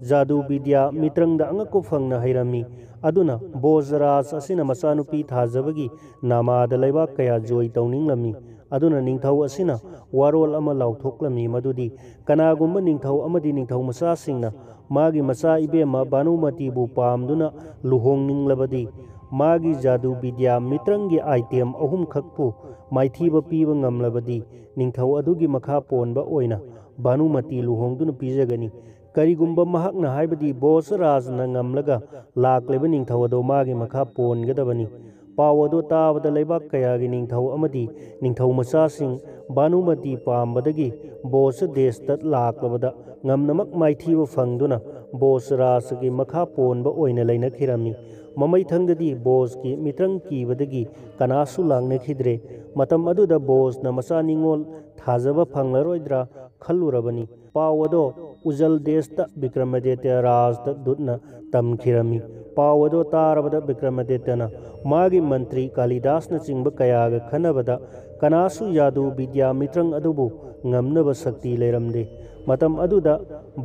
ꯖꯥꯗꯨ ꯕꯤꯗ꯭ꯌꯥ ꯃꯤꯇ꯭ꯔꯪꯗ ꯑꯉꯛꯄ ꯐꯪꯅ ꯍꯩꯔꯝꯃꯤ꯫ ꯑꯗꯨꯅ ꯕꯣꯖ ꯔꯥꯖ ꯑꯁꯤꯅ ꯃꯆꯥꯅꯨꯄꯤ ꯊꯥꯖꯕꯒꯤ ꯅꯃꯥꯗ ꯂꯩꯕꯥꯛ ꯀꯌꯥ ꯖꯣꯏ ꯇꯧꯅꯤꯡꯂꯝꯃꯤ꯫ ꯑꯗꯨꯅ ꯅꯤꯡꯊꯧ ꯑꯁꯤꯅ ꯋꯥꯔꯣꯜ ꯑꯃ ꯂꯥꯎꯊꯣꯛꯂꯝꯃꯤ ꯃꯗꯨꯗꯤ ꯀꯅꯥꯒꯨꯝꯕ ꯅꯤꯡꯊꯧ ꯑꯃꯗꯤ ꯅꯤꯡꯊꯧ ꯃꯆꯥꯁꯤꯡꯅ ꯃꯥꯒꯤ ꯃꯆꯥ ꯏꯕꯦꯝꯃ ꯚꯥꯅꯨꯃꯇꯤꯕꯨ ꯄꯥꯝꯗꯨꯅ ꯂꯨꯍꯣꯡꯅꯤꯡꯂꯕꯗꯤ, ꯃꯥꯒꯤ ꯖꯥꯗꯨ ꯕꯤꯗ꯭ꯌꯥ ꯃꯤꯇ꯭ꯔꯪꯒꯤ ꯑꯥꯏꯇꯦꯝ ꯑꯍꯨꯝꯈꯛꯄꯨ ꯃꯥꯏꯊꯤꯕ ꯄꯤꯕ ꯉꯝꯂꯕꯗꯤ, ꯅꯤꯡꯊꯧ ꯑꯗꯨꯒꯤ ꯃꯈꯥ ꯄꯣꯟꯕ ꯑꯣꯏꯅ ꯚꯥꯅꯨꯃꯇꯤ ꯂꯨꯍꯣꯡꯗꯨꯅ ꯄꯤꯖꯒꯅꯤ꯫ ꯀꯔꯤꯒꯨꯝꯕ ꯃꯍꯥꯛꯅ, ꯍꯥꯏꯕꯗꯤ ꯕꯣꯖ ꯔꯥꯖꯅ ꯉꯝꯂꯒ ꯂꯥꯛꯂꯤꯕ ꯅꯤꯡꯊꯧ ꯑꯗꯣ ꯃꯥꯒꯤ ꯃꯈꯥ ꯄꯣꯟꯒꯗꯕꯅꯤ꯫ ꯄꯥꯎ ꯑꯗꯨ ꯇꯥꯕꯗ ꯂꯩꯕꯥꯛ ꯀꯌꯥꯒꯤ ꯅꯤꯡꯊꯧ ꯑꯃꯗꯤ ꯅꯤꯡꯊꯧ ꯃꯆꯥꯁꯤꯡ ꯚꯥꯅꯨꯃꯇꯤ ꯄꯥꯝꯕꯗꯒꯤ ꯕꯣꯖ ꯗꯦꯁꯇ ꯂꯥꯛꯂꯕꯗ ꯉꯝꯅꯃꯛ ꯃꯥꯏꯊꯤꯕ ꯐꯪꯗꯨꯅ ꯕꯣꯖ ꯔꯥꯖꯒꯤ ꯃꯈꯥ ꯄꯣꯟꯕ ꯑꯣꯏꯅ ꯂꯩꯅꯈꯤꯔꯝꯃꯤ꯫ ꯃꯃꯩꯊꯪꯗꯗꯤ ꯕꯣꯖꯀꯤ ꯃꯤꯇ꯭ꯔꯪ ꯀꯤꯕꯗꯒꯤ ꯀꯅꯥꯁꯨ ꯂꯥꯛꯅꯈꯤꯗ꯭ꯔꯦ꯫ ꯃꯇꯝ ꯑꯗꯨꯗ ꯕꯣꯖꯅ ꯃꯆꯥ ꯅꯤꯉꯣꯜ ꯊꯥꯖꯕ ꯐꯪꯂꯔꯣꯏꯗ꯭ꯔꯥ ꯈꯜꯂꯨꯔꯕꯅꯤ꯫ ꯄꯥꯎ ꯑꯗꯣ ꯎꯖꯜ ꯗꯦꯁꯇ ꯕꯤꯀ꯭ꯔꯃꯥꯗꯤꯇ꯭ꯌ ꯔꯥꯖꯗ ꯗꯨꯠꯅ ꯇꯝꯈꯤꯔꯝꯃꯤ꯫ ꯄꯥꯎ ꯑꯗꯣ ꯇꯥꯔꯕꯗ ꯕꯤꯀ꯭ꯔꯃꯥꯗꯤꯇ꯭ꯌꯅ ꯃꯥꯒꯤ ꯃꯟꯇ꯭ꯔꯤ ꯀꯥꯂꯤꯗꯥꯁꯅꯆꯤꯡꯕ ꯀꯌꯥꯒ ꯈꯟꯅꯕꯗ ꯀꯅꯥꯁꯨ ꯖꯥꯗꯨ ꯕꯤꯗ꯭ꯌꯥ ꯃꯤꯇ꯭ꯔꯪ ꯑꯗꯨꯕꯨ ꯉꯝꯅꯕ ꯁꯛꯇꯤ ꯂꯩꯔꯝꯗꯦ꯫ ꯃꯇꯝ ꯑꯗꯨꯗ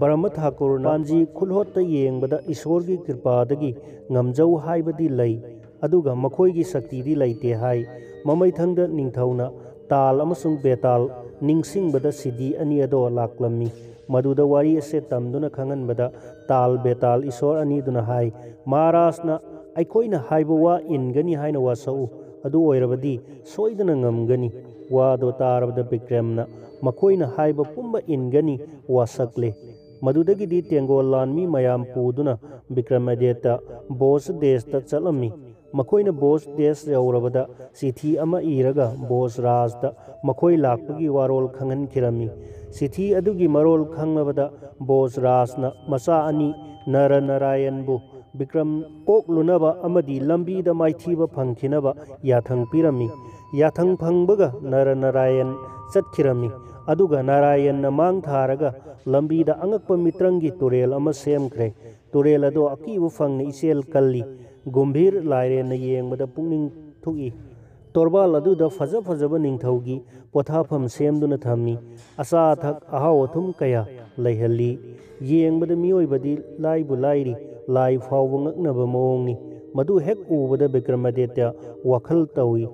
ꯕ꯭ꯔꯍꯃ ꯊꯥꯀꯨꯔꯅ ꯄꯥꯟꯖꯤ ꯈꯨꯠꯍꯣꯠꯇ ꯌꯦꯡꯕꯗ ꯏꯁꯣꯔꯒꯤ ꯀ꯭ꯔꯤꯄꯥꯗꯒꯤ ꯉꯝꯖꯧ ꯍꯥꯏꯕꯗꯤ ꯂꯩ, ꯑꯗꯨꯒ ꯃꯈꯣꯏꯒꯤ ꯁꯛꯇꯤꯗꯤ ꯂꯩꯇꯦ ꯍꯥꯏ꯫ ꯃꯃꯩꯊꯪꯗ ꯅꯤꯡꯊꯧꯅ ꯇꯥꯜ ꯑꯃꯁꯨꯡ ꯕꯦꯇꯥꯜ ꯅꯤꯡꯁꯤꯡꯕꯗ ꯁꯤꯗꯤ ꯑꯅꯤ ꯑꯗꯣ ꯂꯥꯛꯂꯝꯃꯤ꯫ ꯃꯗꯨꯗ ꯋꯥꯔꯤ ꯑꯁꯦ ꯇꯝꯗꯨꯅ ꯈꯪꯍꯟꯕꯗ ꯇꯥꯜ ꯕꯦꯇꯥꯜ ꯏꯁꯣꯔ ꯑꯅꯤꯗꯨꯅ ꯍꯥꯏ, "ꯃꯍꯥꯔꯥꯖꯅ ꯑꯩꯈꯣꯏꯅ ꯍꯥꯏꯕ ꯋꯥ ꯏꯟꯒꯅꯤ ꯍꯥꯏꯅ ꯋꯥꯁꯛꯎ꯫ ꯑꯗꯨ ꯑꯣꯏꯔꯕꯗꯤ ꯁꯣꯏꯗꯅ ꯉꯝꯒꯅꯤ꯫" ꯋꯥꯗꯣ ꯇꯥꯔꯕꯗ ꯕꯤꯀ꯭ꯔꯝꯅ "ꯃꯈꯣꯏꯅ ꯍꯥꯏꯕ ꯄꯨꯝꯕ ꯏꯟꯒꯅꯤ" ꯋꯥꯁꯛꯂꯦ꯫ ꯃꯗꯨꯗꯒꯤꯗꯤ ꯇꯦꯡꯒꯣꯜ ꯂꯥꯟꯃꯤ ꯃꯌꯥꯝ ꯄꯨꯗꯨꯅ ꯕꯤꯀ꯭ꯔꯃꯥꯗꯤꯇ꯭ꯌ ꯚꯣꯖ ꯗꯦꯁꯇ ꯆꯠꯂꯝꯃꯤ꯫ ꯃꯈꯣꯏꯅ ꯚꯣꯖ ꯗꯦꯁ ꯌꯧꯔꯕꯗ ꯆꯤꯊꯤ ꯑꯃ ꯏꯔꯒ ꯚꯣꯖ ꯔꯥꯖꯇ ꯃꯈꯣꯏ ꯂꯥꯛꯄꯒꯤ ꯋꯥꯔꯣꯜ ꯈꯪꯍꯟꯈꯤꯔꯝꯃꯤ꯫ ꯆꯤꯊꯤ ꯑꯗꯨꯒꯤ ꯃꯔꯣꯜ ꯈꯪꯂꯕꯗ ꯚꯣꯖ ꯔꯥꯖꯅ ꯃꯆꯥ ꯑꯅꯤ ꯅꯔ ꯅꯥꯔꯥꯌꯟꯕꯨ ꯕꯤꯀ꯭ꯔꯝ ꯀꯣꯛꯂꯨꯅꯕ ꯑꯃꯗꯤ ꯂꯝꯕꯤꯗ ꯃꯥꯏꯊꯤꯕ ꯐꯪꯈꯤꯅꯕ ꯌꯥꯊꯪ ꯄꯤꯔꯝꯃꯤ꯫ ꯌꯥꯊꯪ ꯐꯪꯕꯒ ꯅꯔ ꯅꯥꯔꯥꯌꯟ ꯆꯠꯈꯤꯔꯝꯃꯤ꯫ ꯑꯗꯨꯒ ꯅꯥꯔꯥꯌꯟꯅ ꯃꯥꯡ ꯊꯥꯔꯒ ꯂꯝꯕꯤꯗ ꯑꯉꯛꯄ ꯃꯤꯇ꯭ꯔꯪꯒꯤ ꯇꯨꯔꯦꯜ ꯑꯃ ꯁꯦꯝꯈ꯭ꯔꯦ꯫ ꯇꯨꯔꯦꯜ ꯑꯗꯣ ꯑꯀꯤꯕ ꯐꯪꯅ ꯏꯆꯦꯜ ꯀꯜꯂꯤ꯫ ꯒꯨꯝꯚꯤꯔ ꯂꯥꯏꯔꯦꯟꯅ ꯌꯦꯡꯕꯗ ꯄꯨꯛꯅꯤꯡ ꯊꯨꯛꯏ꯫ ꯇꯣꯔꯕꯥꯜ ꯑꯗꯨꯗ ꯐꯖ ꯐꯖꯕ ꯅꯤꯡꯊꯧꯒꯤ ꯄꯣꯊꯥꯐꯝ ꯁꯦꯝꯗꯨꯅ ꯊꯝꯃꯤ꯫ ꯑꯆꯥ ꯑꯊꯛ ꯑꯍꯥꯎ ꯑꯊꯨꯝ ꯀꯌꯥ ꯂꯩꯍꯜꯂꯤ꯫ ꯌꯦꯡꯕꯗ ꯃꯤꯑꯣꯏꯕꯗꯤ ꯂꯥꯏꯕꯨ ꯂꯥꯏꯔꯤ, ꯂꯥꯏ ꯐꯥꯎꯕ ꯉꯛꯅꯕ ꯃꯑꯣꯡꯅꯤ꯫ ꯃꯗꯨ ꯍꯦꯛ ꯎꯕꯗ ꯕꯤꯀ꯭ꯔꯃꯥꯗꯤꯇ꯭ꯌ ꯋꯥꯈꯜ ꯇꯧꯏ꯫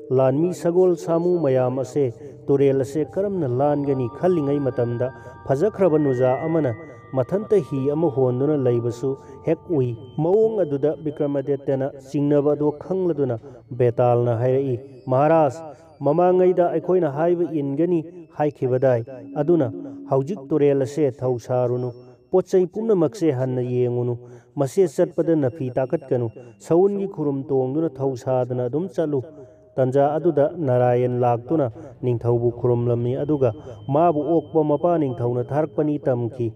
ꯂꯥꯟꯃꯤ ꯁꯒꯣꯜ ꯁꯥꯃꯨ ꯃꯌꯥꯝ ꯑꯁꯦ ꯇꯨꯔꯦꯜ ꯑꯁꯦ ꯀꯔꯝꯅ ꯂꯥꯟꯒꯅꯤ ꯈꯜꯂꯤꯉꯩ ꯃꯇꯝꯗ ꯐꯖꯈ꯭ꯔꯕ ꯅꯨꯖꯥ ꯑꯃꯅ ꯃꯊꯟꯇ ꯍꯤ ꯑꯃ ꯍꯣꯟꯗꯨꯅ ꯂꯩꯕꯁꯨ ꯍꯦꯛ ꯎꯏ꯫ ꯃꯑꯣꯡ ꯑꯗꯨꯗ ꯕꯤꯀ꯭ꯔꯃꯥꯗꯤꯇ꯭ꯌꯅ ꯆꯤꯡꯅꯕ ꯑꯗꯨ ꯈꯪꯂꯗꯨꯅ ꯕꯦꯇꯥꯜꯅ ꯍꯥꯏꯔꯛꯏ, "ꯃꯍꯥꯔꯥꯖ, ꯃꯃꯥꯡꯉꯩꯗ ꯑꯩꯈꯣꯏꯅ ꯍꯥꯏꯕ ꯏꯟꯒꯅꯤ ꯍꯥꯏꯈꯤꯕꯗꯥꯏ꯫ ꯑꯗꯨꯅ ꯍꯧꯖꯤꯛ ꯇꯨꯔꯦꯜ ꯑꯁꯦ ꯊꯧꯁꯥꯔꯨꯅꯨ꯫ ꯄꯣꯠ ꯆꯩ ꯄꯨꯝꯅꯃꯛꯁꯦ ꯍꯟꯅ ꯌꯦꯡꯉꯨꯅꯨ꯫ ꯃꯁꯦ ꯆꯠꯄꯗ ꯅꯥꯄꯤ ꯇꯥꯈꯠꯀꯅꯨ꯫ ꯁꯎꯟꯒꯤ ꯈꯨꯔꯨꯝ ꯇꯣꯡꯗꯨꯅ ꯊꯧꯁꯥꯗꯅ ꯑꯗꯨꯝ ꯆꯠꯂꯨ꯫" ꯇꯟꯖꯥ ꯑꯗꯨꯗ ꯅꯥꯔꯥꯌꯟ ꯂꯥꯛꯇꯨꯅ ꯅꯤꯡꯊꯧꯕꯨ ꯈꯨꯔꯨꯝꯂꯝꯃꯤ, ꯑꯗꯨꯒ ꯃꯥꯕꯨ ꯑꯣꯛꯄ ꯃꯄꯥ ꯅꯤꯡꯊꯧꯅ ꯊꯥꯔꯛꯄꯅꯤ ꯇꯝꯈꯤ꯫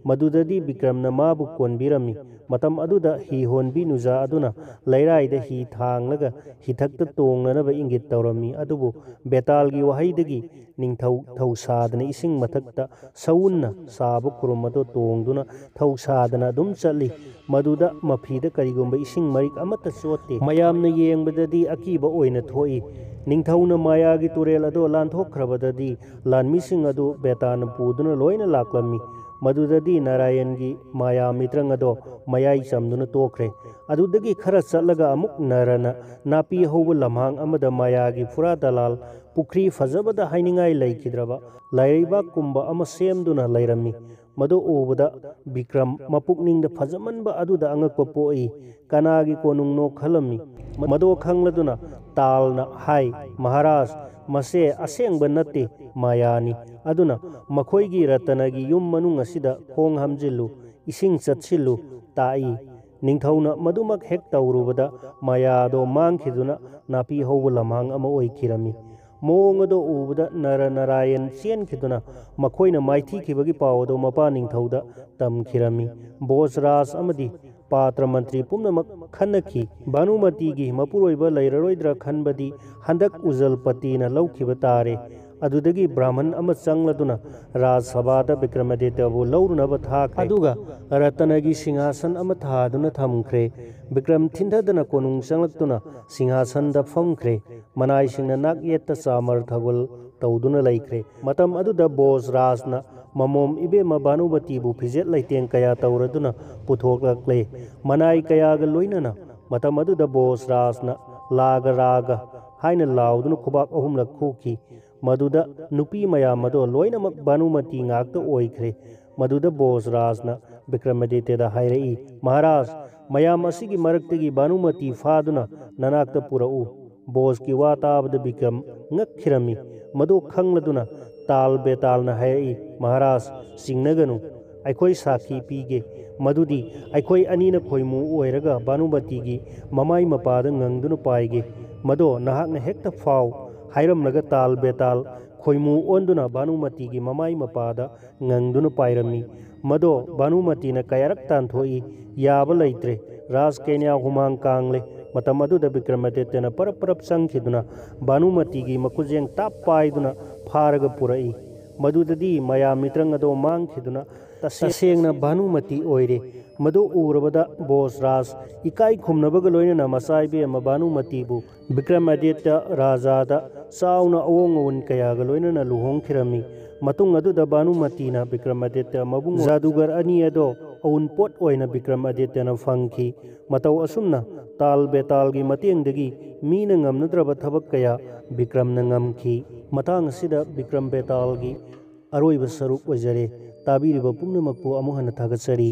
ꯃꯗꯨꯗꯗꯤ ꯕꯤꯀ꯭ꯔꯝꯅ ꯃꯥꯕꯨ ꯀꯣꯟꯕꯤꯔꯝꯃꯤ꯫ ꯃꯇꯝ ꯑꯗꯨꯗ ꯍꯤ ꯍꯣꯟꯕꯤ ꯅꯨꯖꯥ ꯑꯗꯨꯅ ꯂꯩꯔꯥꯏꯗ ꯍꯤ ꯊꯥꯡꯂꯒ ꯍꯤꯊꯛꯇ ꯇꯣꯡꯅꯅꯕ ꯏꯪꯒꯤꯠ ꯇꯧꯔꯝꯃꯤ, ꯑꯗꯨꯕꯨ ꯕꯦꯇꯥꯜꯒꯤ ꯋꯥꯍꯩꯗꯒꯤ ꯅꯤꯡꯊꯧ ꯊꯧꯁꯥꯗꯅ ꯏꯁꯤꯡ ꯃꯊꯛꯇ ꯁꯎꯟꯅ ꯁꯥꯕ ꯈꯨꯔꯨꯝ ꯑꯗꯨ ꯇꯣꯡꯗꯨꯅ ꯊꯧꯁꯥꯗꯅ ꯑꯗꯨꯝ ꯆꯠꯂꯤ꯫ ꯃꯗꯨꯗ ꯃꯐꯤꯗ ꯀꯔꯤꯒꯨꯝꯕ ꯏꯁꯤꯡ ꯃꯔꯤꯛ ꯑꯃꯠꯇ ꯆꯣꯠꯇꯦ꯫ ꯃꯌꯥꯝꯅ ꯌꯦꯡꯕꯗꯗꯤ ꯑꯀꯤꯕ ꯑꯣꯏꯅ ꯊꯣꯛꯏ꯫ ꯅꯤꯡꯊꯧꯅ ꯃꯥꯌꯥꯒꯤ ꯇꯨꯔꯦꯜ ꯑꯗꯨ ꯂꯥꯟꯊꯣꯛꯈ꯭ꯔꯕꯗꯗꯤ ꯂꯥꯟꯃꯤꯁꯤꯡ ꯑꯗꯨ ꯕꯦꯇꯥꯅ ꯄꯨꯗꯨꯅ ꯂꯣꯏꯅ ꯂꯥꯛꯂꯝꯃꯤ꯫ ꯃꯗꯨꯗꯗꯤ ꯅꯥꯔꯥꯌꯟꯒꯤ ꯃꯥꯌꯥ ꯃꯤꯇ꯭ꯔꯪ ꯑꯗꯣ ꯃꯌꯥꯏ ꯆꯝꯗꯨꯅ ꯇꯣꯛꯈ꯭ꯔꯦ꯫ ꯑꯗꯨꯗꯒꯤ ꯈꯔ ꯆꯠꯂꯒ ꯑꯃꯨꯛ ꯅꯔꯅ ꯅꯥꯄꯤ ꯍꯧꯕ ꯂꯝꯍꯥꯡ ꯑꯃꯗ ꯃꯥꯌꯥꯒꯤ ꯐꯨꯔꯥ ꯗꯂꯥꯜ ꯄꯨꯈ꯭ꯔꯤ ꯐꯖꯕꯗ ꯍꯥꯏꯅꯤꯡꯉꯥꯏ ꯂꯩꯈꯤꯗ꯭ꯔꯕ ꯂꯥꯏꯔꯩꯕꯥꯛꯀꯨꯝꯕ ꯑꯃ ꯁꯦꯝꯗꯨꯅ ꯂꯩꯔꯝꯃꯤ꯫ ꯃꯗꯨ ꯎꯕꯗ ꯕꯤꯀ꯭ꯔꯝ ꯃꯄꯨꯛꯅꯤꯡꯗ ꯐꯖꯃꯟꯕ ꯑꯗꯨꯗ ꯑꯉꯛꯄ ꯄꯣꯛꯏ꯫ ꯀꯅꯥꯒꯤ ꯀꯣꯅꯨꯡꯅꯣ ꯈꯜꯂꯝꯃꯤ꯫ ꯃꯗꯨ ꯈꯪꯂꯗꯨꯅ ꯇꯥꯜꯅ ꯍꯥꯏ, "ꯃꯍꯥꯔꯥꯖ, ꯃꯁꯦ ꯑꯁꯦꯡꯕ ꯅꯠꯇꯦ, ꯃꯥꯌꯥꯅꯤ꯫ ꯑꯗꯨꯅ ꯃꯈꯣꯏꯒꯤ ꯔꯇꯅꯒꯤ ꯌꯨꯝ ꯃꯅꯨꯡ ꯑꯁꯤꯗ ꯈꯣꯡ ꯍꯥꯝꯖꯤꯜꯂꯨ, ꯏꯁꯤꯡ ꯆꯠꯁꯤꯜꯂꯨ" ꯇꯥꯛꯏ꯫ ꯅꯤꯡꯊꯧꯅ ꯃꯗꯨꯃꯛ ꯍꯦꯛ ꯇꯧꯔꯨꯕꯗ ꯃꯥꯌꯥꯗꯣ ꯃꯥꯡꯈꯤꯗꯨꯅ ꯅꯥꯄꯤ ꯍꯧꯕ ꯂꯝꯍꯥꯡ ꯑꯃ ꯑꯣꯏꯈꯤꯔꯝꯃꯤ꯫ ꯃꯑꯣꯡ ꯑꯗꯨ ꯎꯕꯗ ꯅꯔ ꯅꯥꯔꯥꯌꯟ ꯆꯦꯟꯈꯤꯗꯨꯅ ꯃꯈꯣꯏꯅ ꯃꯥꯏꯊꯤꯈꯤꯕꯒꯤ ꯄꯥꯎ ꯑꯗꯨ ꯃꯄꯥ ꯅꯤꯡꯊꯧꯗ ꯇꯝꯈꯤꯔꯝꯃꯤ꯫ ꯕꯣꯖ ꯔꯥꯖ ꯑꯃꯗꯤ ꯄꯥꯇ꯭ꯔ ꯃꯟꯇ꯭ꯔꯤ ꯄꯨꯝꯅꯃꯛ ꯈꯟꯅꯈꯤ꯫ ꯚꯥꯅꯨꯃꯇꯤꯒꯤ ꯃꯄꯨꯔꯣꯏꯕ ꯂꯩꯔꯔꯣꯏꯗ꯭ꯔꯥ ꯈꯟꯕꯗꯤ ꯍꯟꯗꯛ ꯎꯖꯜꯄꯇꯤꯅ ꯂꯧꯈꯤꯕ ꯇꯥꯔꯦ꯫ ꯑꯗꯨꯗꯒꯤ ꯕ꯭ꯔꯥꯍꯃꯟ ꯑꯃ ꯆꯪꯂꯗꯨꯅ ꯔꯥꯖ ꯁꯚꯥꯗ ꯕꯤꯀ꯭ꯔꯃꯥꯗꯤꯇ꯭ꯌꯕꯨ ꯂꯧꯔꯨꯅꯕ ꯊꯥꯈ꯭ꯔꯦ꯫ ꯑꯗꯨꯒ ꯔꯇꯅꯒꯤ ꯁꯤꯡꯍꯥꯁꯟ ꯑꯃ ꯊꯥꯗꯨꯅ ꯊꯝꯈ꯭ꯔꯦ꯫ ꯕꯤꯀ꯭ꯔꯝ ꯊꯤꯟꯊꯗꯅ ꯀꯣꯅꯨꯡ ꯆꯪꯂꯛꯇꯨꯅ ꯁꯤꯡꯍꯥꯁꯟꯗ ꯐꯝꯈ꯭ꯔꯦ꯫ ꯃꯅꯥꯏꯁꯤꯡꯅ ꯅꯥꯛ ꯌꯦꯠꯇ ꯆꯥꯃꯔ ꯊꯧꯒꯜ ꯇꯧꯗꯨꯅ ꯂꯩꯈ꯭ꯔꯦ꯫ ꯃꯇꯝ ꯑꯗꯨꯗ ꯕꯣꯖ ꯔꯥꯖꯅ ꯃꯃꯣꯝ ꯏꯕꯦꯝꯃ ꯚꯥꯅꯨꯃꯇꯤꯕꯨ ꯐꯤꯖꯦꯠ ꯂꯩꯇꯦꯡ ꯀꯌꯥ ꯇꯧꯔꯗꯨꯅ ꯄꯨꯊꯣꯛꯂꯛꯂꯦ꯫ ꯃꯅꯥꯏ ꯀꯌꯥꯒ ꯂꯣꯏꯅꯅ ꯃꯇꯝ ꯑꯗꯨꯗ ꯕꯣꯖ ꯔꯥꯖꯅ "ꯂꯥꯒ ꯔꯥꯒ" ꯍꯥꯏꯅ ꯂꯥꯎꯗꯨꯅ ꯈꯨꯕꯥꯛ ꯑꯍꯨꯝꯂꯛ ꯈꯨꯈꯤ꯫ ꯃꯗꯨꯗ ꯅꯨꯄꯤ ꯃꯌꯥꯝ ꯑꯗꯣ ꯂꯣꯏꯅꯃꯛ ꯚꯥꯅꯨꯃꯇꯤ ꯉꯥꯛꯇ ꯑꯣꯏꯈ꯭ꯔꯦ꯫ ꯃꯗꯨꯗ ꯕꯣꯖ ꯔꯥꯖꯅ ꯕꯤꯀ꯭ꯔꯃꯥꯗꯤꯇ꯭ꯌꯗ ꯍꯥꯏꯔꯛꯏ, "ꯃꯍꯥꯔꯥꯖ, ꯃꯌꯥꯝ ꯑꯁꯤꯒꯤ ꯃꯔꯛꯇꯒꯤ ꯚꯥꯅꯨꯃꯇꯤ ꯐꯥꯗꯨꯅ ꯅꯅꯥꯛꯇ ꯄꯨꯔꯛꯎ"꯫ ꯕꯣꯖꯀꯤ ꯋꯥ ꯇꯥꯕꯗ ꯕꯤꯀ꯭ꯔꯝ ꯉꯛꯈꯤꯔꯝꯃꯤ꯫ ꯃꯗꯨ ꯈꯪꯂꯗꯨꯅ ꯇꯥꯜ ꯕꯦꯇꯥꯜꯅ ꯍꯥꯏꯔꯛꯏ, "ꯃꯍꯥꯔꯥꯖ, ꯆꯤꯡꯅꯒꯅꯨ꯫ ꯑꯩꯈꯣꯏ ꯁꯥꯈꯤ ꯄꯤꯒꯦ ꯃꯗꯨꯗꯤ ꯑꯩꯈꯣꯏ ꯑꯅꯤꯅ ꯈꯣꯏꯃꯨ ꯑꯣꯏꯔꯒ ꯚꯥꯅꯨꯃꯇꯤꯒꯤ ꯃꯃꯥꯏ ꯃꯄꯥꯗ ꯉꯪꯗꯨꯅ ꯄꯥꯏꯒꯦ꯫ ꯃꯗꯣ ꯅꯍꯥꯛꯅ ꯍꯦꯛꯇ ꯐꯥꯎ" ꯍꯥꯏꯔꯝꯂꯒ ꯇꯥꯜ ꯕꯦꯇꯥꯜ ꯈꯣꯏꯃꯨ ꯑꯣꯟꯗꯨꯅ ꯚꯥꯅꯨꯃꯇꯤꯒꯤ ꯃꯃꯥꯏ ꯃꯄꯥꯗ ꯉꯪꯗꯨꯅ ꯄꯥꯏꯔꯝꯃꯤ꯫ ꯃꯗꯣ ꯚꯥꯅꯨꯃꯇꯤꯅ ꯀꯌꯥꯔꯛ ꯇꯥꯟꯊꯣꯛꯏ, ꯌꯥꯕ ꯂꯩꯇ꯭ꯔꯦ꯫ ꯔꯥꯖ ꯀꯦꯅ꯭ꯌꯥ ꯍꯨꯃꯥꯡ ꯀꯥꯡꯂꯦ꯫ ꯃꯇꯝ ꯑꯗꯨꯗ ꯕꯤꯀ꯭ꯔꯃꯥꯗꯤꯇ꯭ꯌꯅ ꯄꯔꯞ ꯄꯔꯞ ꯆꯪꯈꯤꯗꯨꯅ ꯚꯥꯅꯨꯃꯇꯤꯒꯤ ꯃꯈꯨꯖꯦꯡ ꯇꯥꯞ ꯄꯥꯏꯗꯨꯅ ꯐꯥꯔꯒ ꯄꯨꯔꯛꯏ꯫ ꯃꯗꯨꯗꯗꯤ ꯃꯌꯥ ꯃꯤꯇ꯭ꯔꯪ ꯑꯗꯣ ꯃꯥꯡꯈꯤꯗꯨꯅ ꯇꯁꯦꯡꯅ ꯚꯥꯅꯨꯃꯇꯤ ꯑꯣꯏꯔꯦ꯫ ꯃꯗꯨ ꯎꯔꯕꯗ ꯕꯣꯁ ꯔꯥꯖ ꯏꯀꯥꯏ ꯈꯨꯝꯅꯕꯒ ꯂꯣꯏꯅꯅ ꯃꯆꯥ ꯏꯕꯦꯝꯃ ꯚꯥꯅꯨꯃꯇꯤꯕꯨ ꯕꯤꯀ꯭ꯔꯃꯥꯗꯤꯇ꯭ꯌ ꯔꯥꯖꯥꯗ ꯆꯥꯎꯅ ꯑꯋꯣꯡ ꯑꯋꯨꯟ ꯀꯌꯥꯒ ꯂꯣꯏꯅꯅ ꯂꯨꯍꯣꯡꯈꯤꯔꯝꯃꯤ꯫ ꯃꯇꯨꯡ ꯑꯗꯨꯗ ꯚꯥꯅꯨꯃꯇꯤꯅ ꯕꯤꯀ꯭ꯔꯃꯥꯗꯤꯇ꯭ꯌ ꯃꯕꯨꯡ ꯖꯥꯗꯨꯒꯔ ꯑꯅꯤ ꯑꯗꯣ ꯑꯎꯟꯄꯣꯠ ꯑꯣꯏꯅ ꯕꯤꯀ꯭ꯔꯃꯥꯗꯤꯇ꯭ꯌꯅ ꯐꯪꯈꯤ꯫ ꯃꯇꯧ ꯑꯁꯨꯝꯅ ꯇꯥꯜ ꯕꯦꯇꯥꯜꯒꯤ ꯃꯇꯦꯡꯗꯒꯤ ꯃꯤꯅ ꯉꯝꯅꯗ꯭ꯔꯕ ꯊꯕꯛ ꯀꯌꯥ ꯕꯤꯀ꯭ꯔꯝꯅ ꯉꯝꯈꯤ꯫ ꯃꯇꯥꯡ ꯑꯁꯤꯗ ꯕꯤꯀ꯭ꯔꯝ ꯕꯦꯇꯥꯜꯒꯤ ꯑꯔꯣꯏꯕ ꯁꯔꯨꯛ ꯑꯣꯏꯖꯔꯦ꯫ ꯇꯥꯕꯤꯔꯤꯕ ꯄꯨꯝꯅꯃꯛꯄꯨ ꯑꯃꯨꯛ ꯍꯟꯅ ꯊꯥꯒꯠꯆꯔꯤ꯫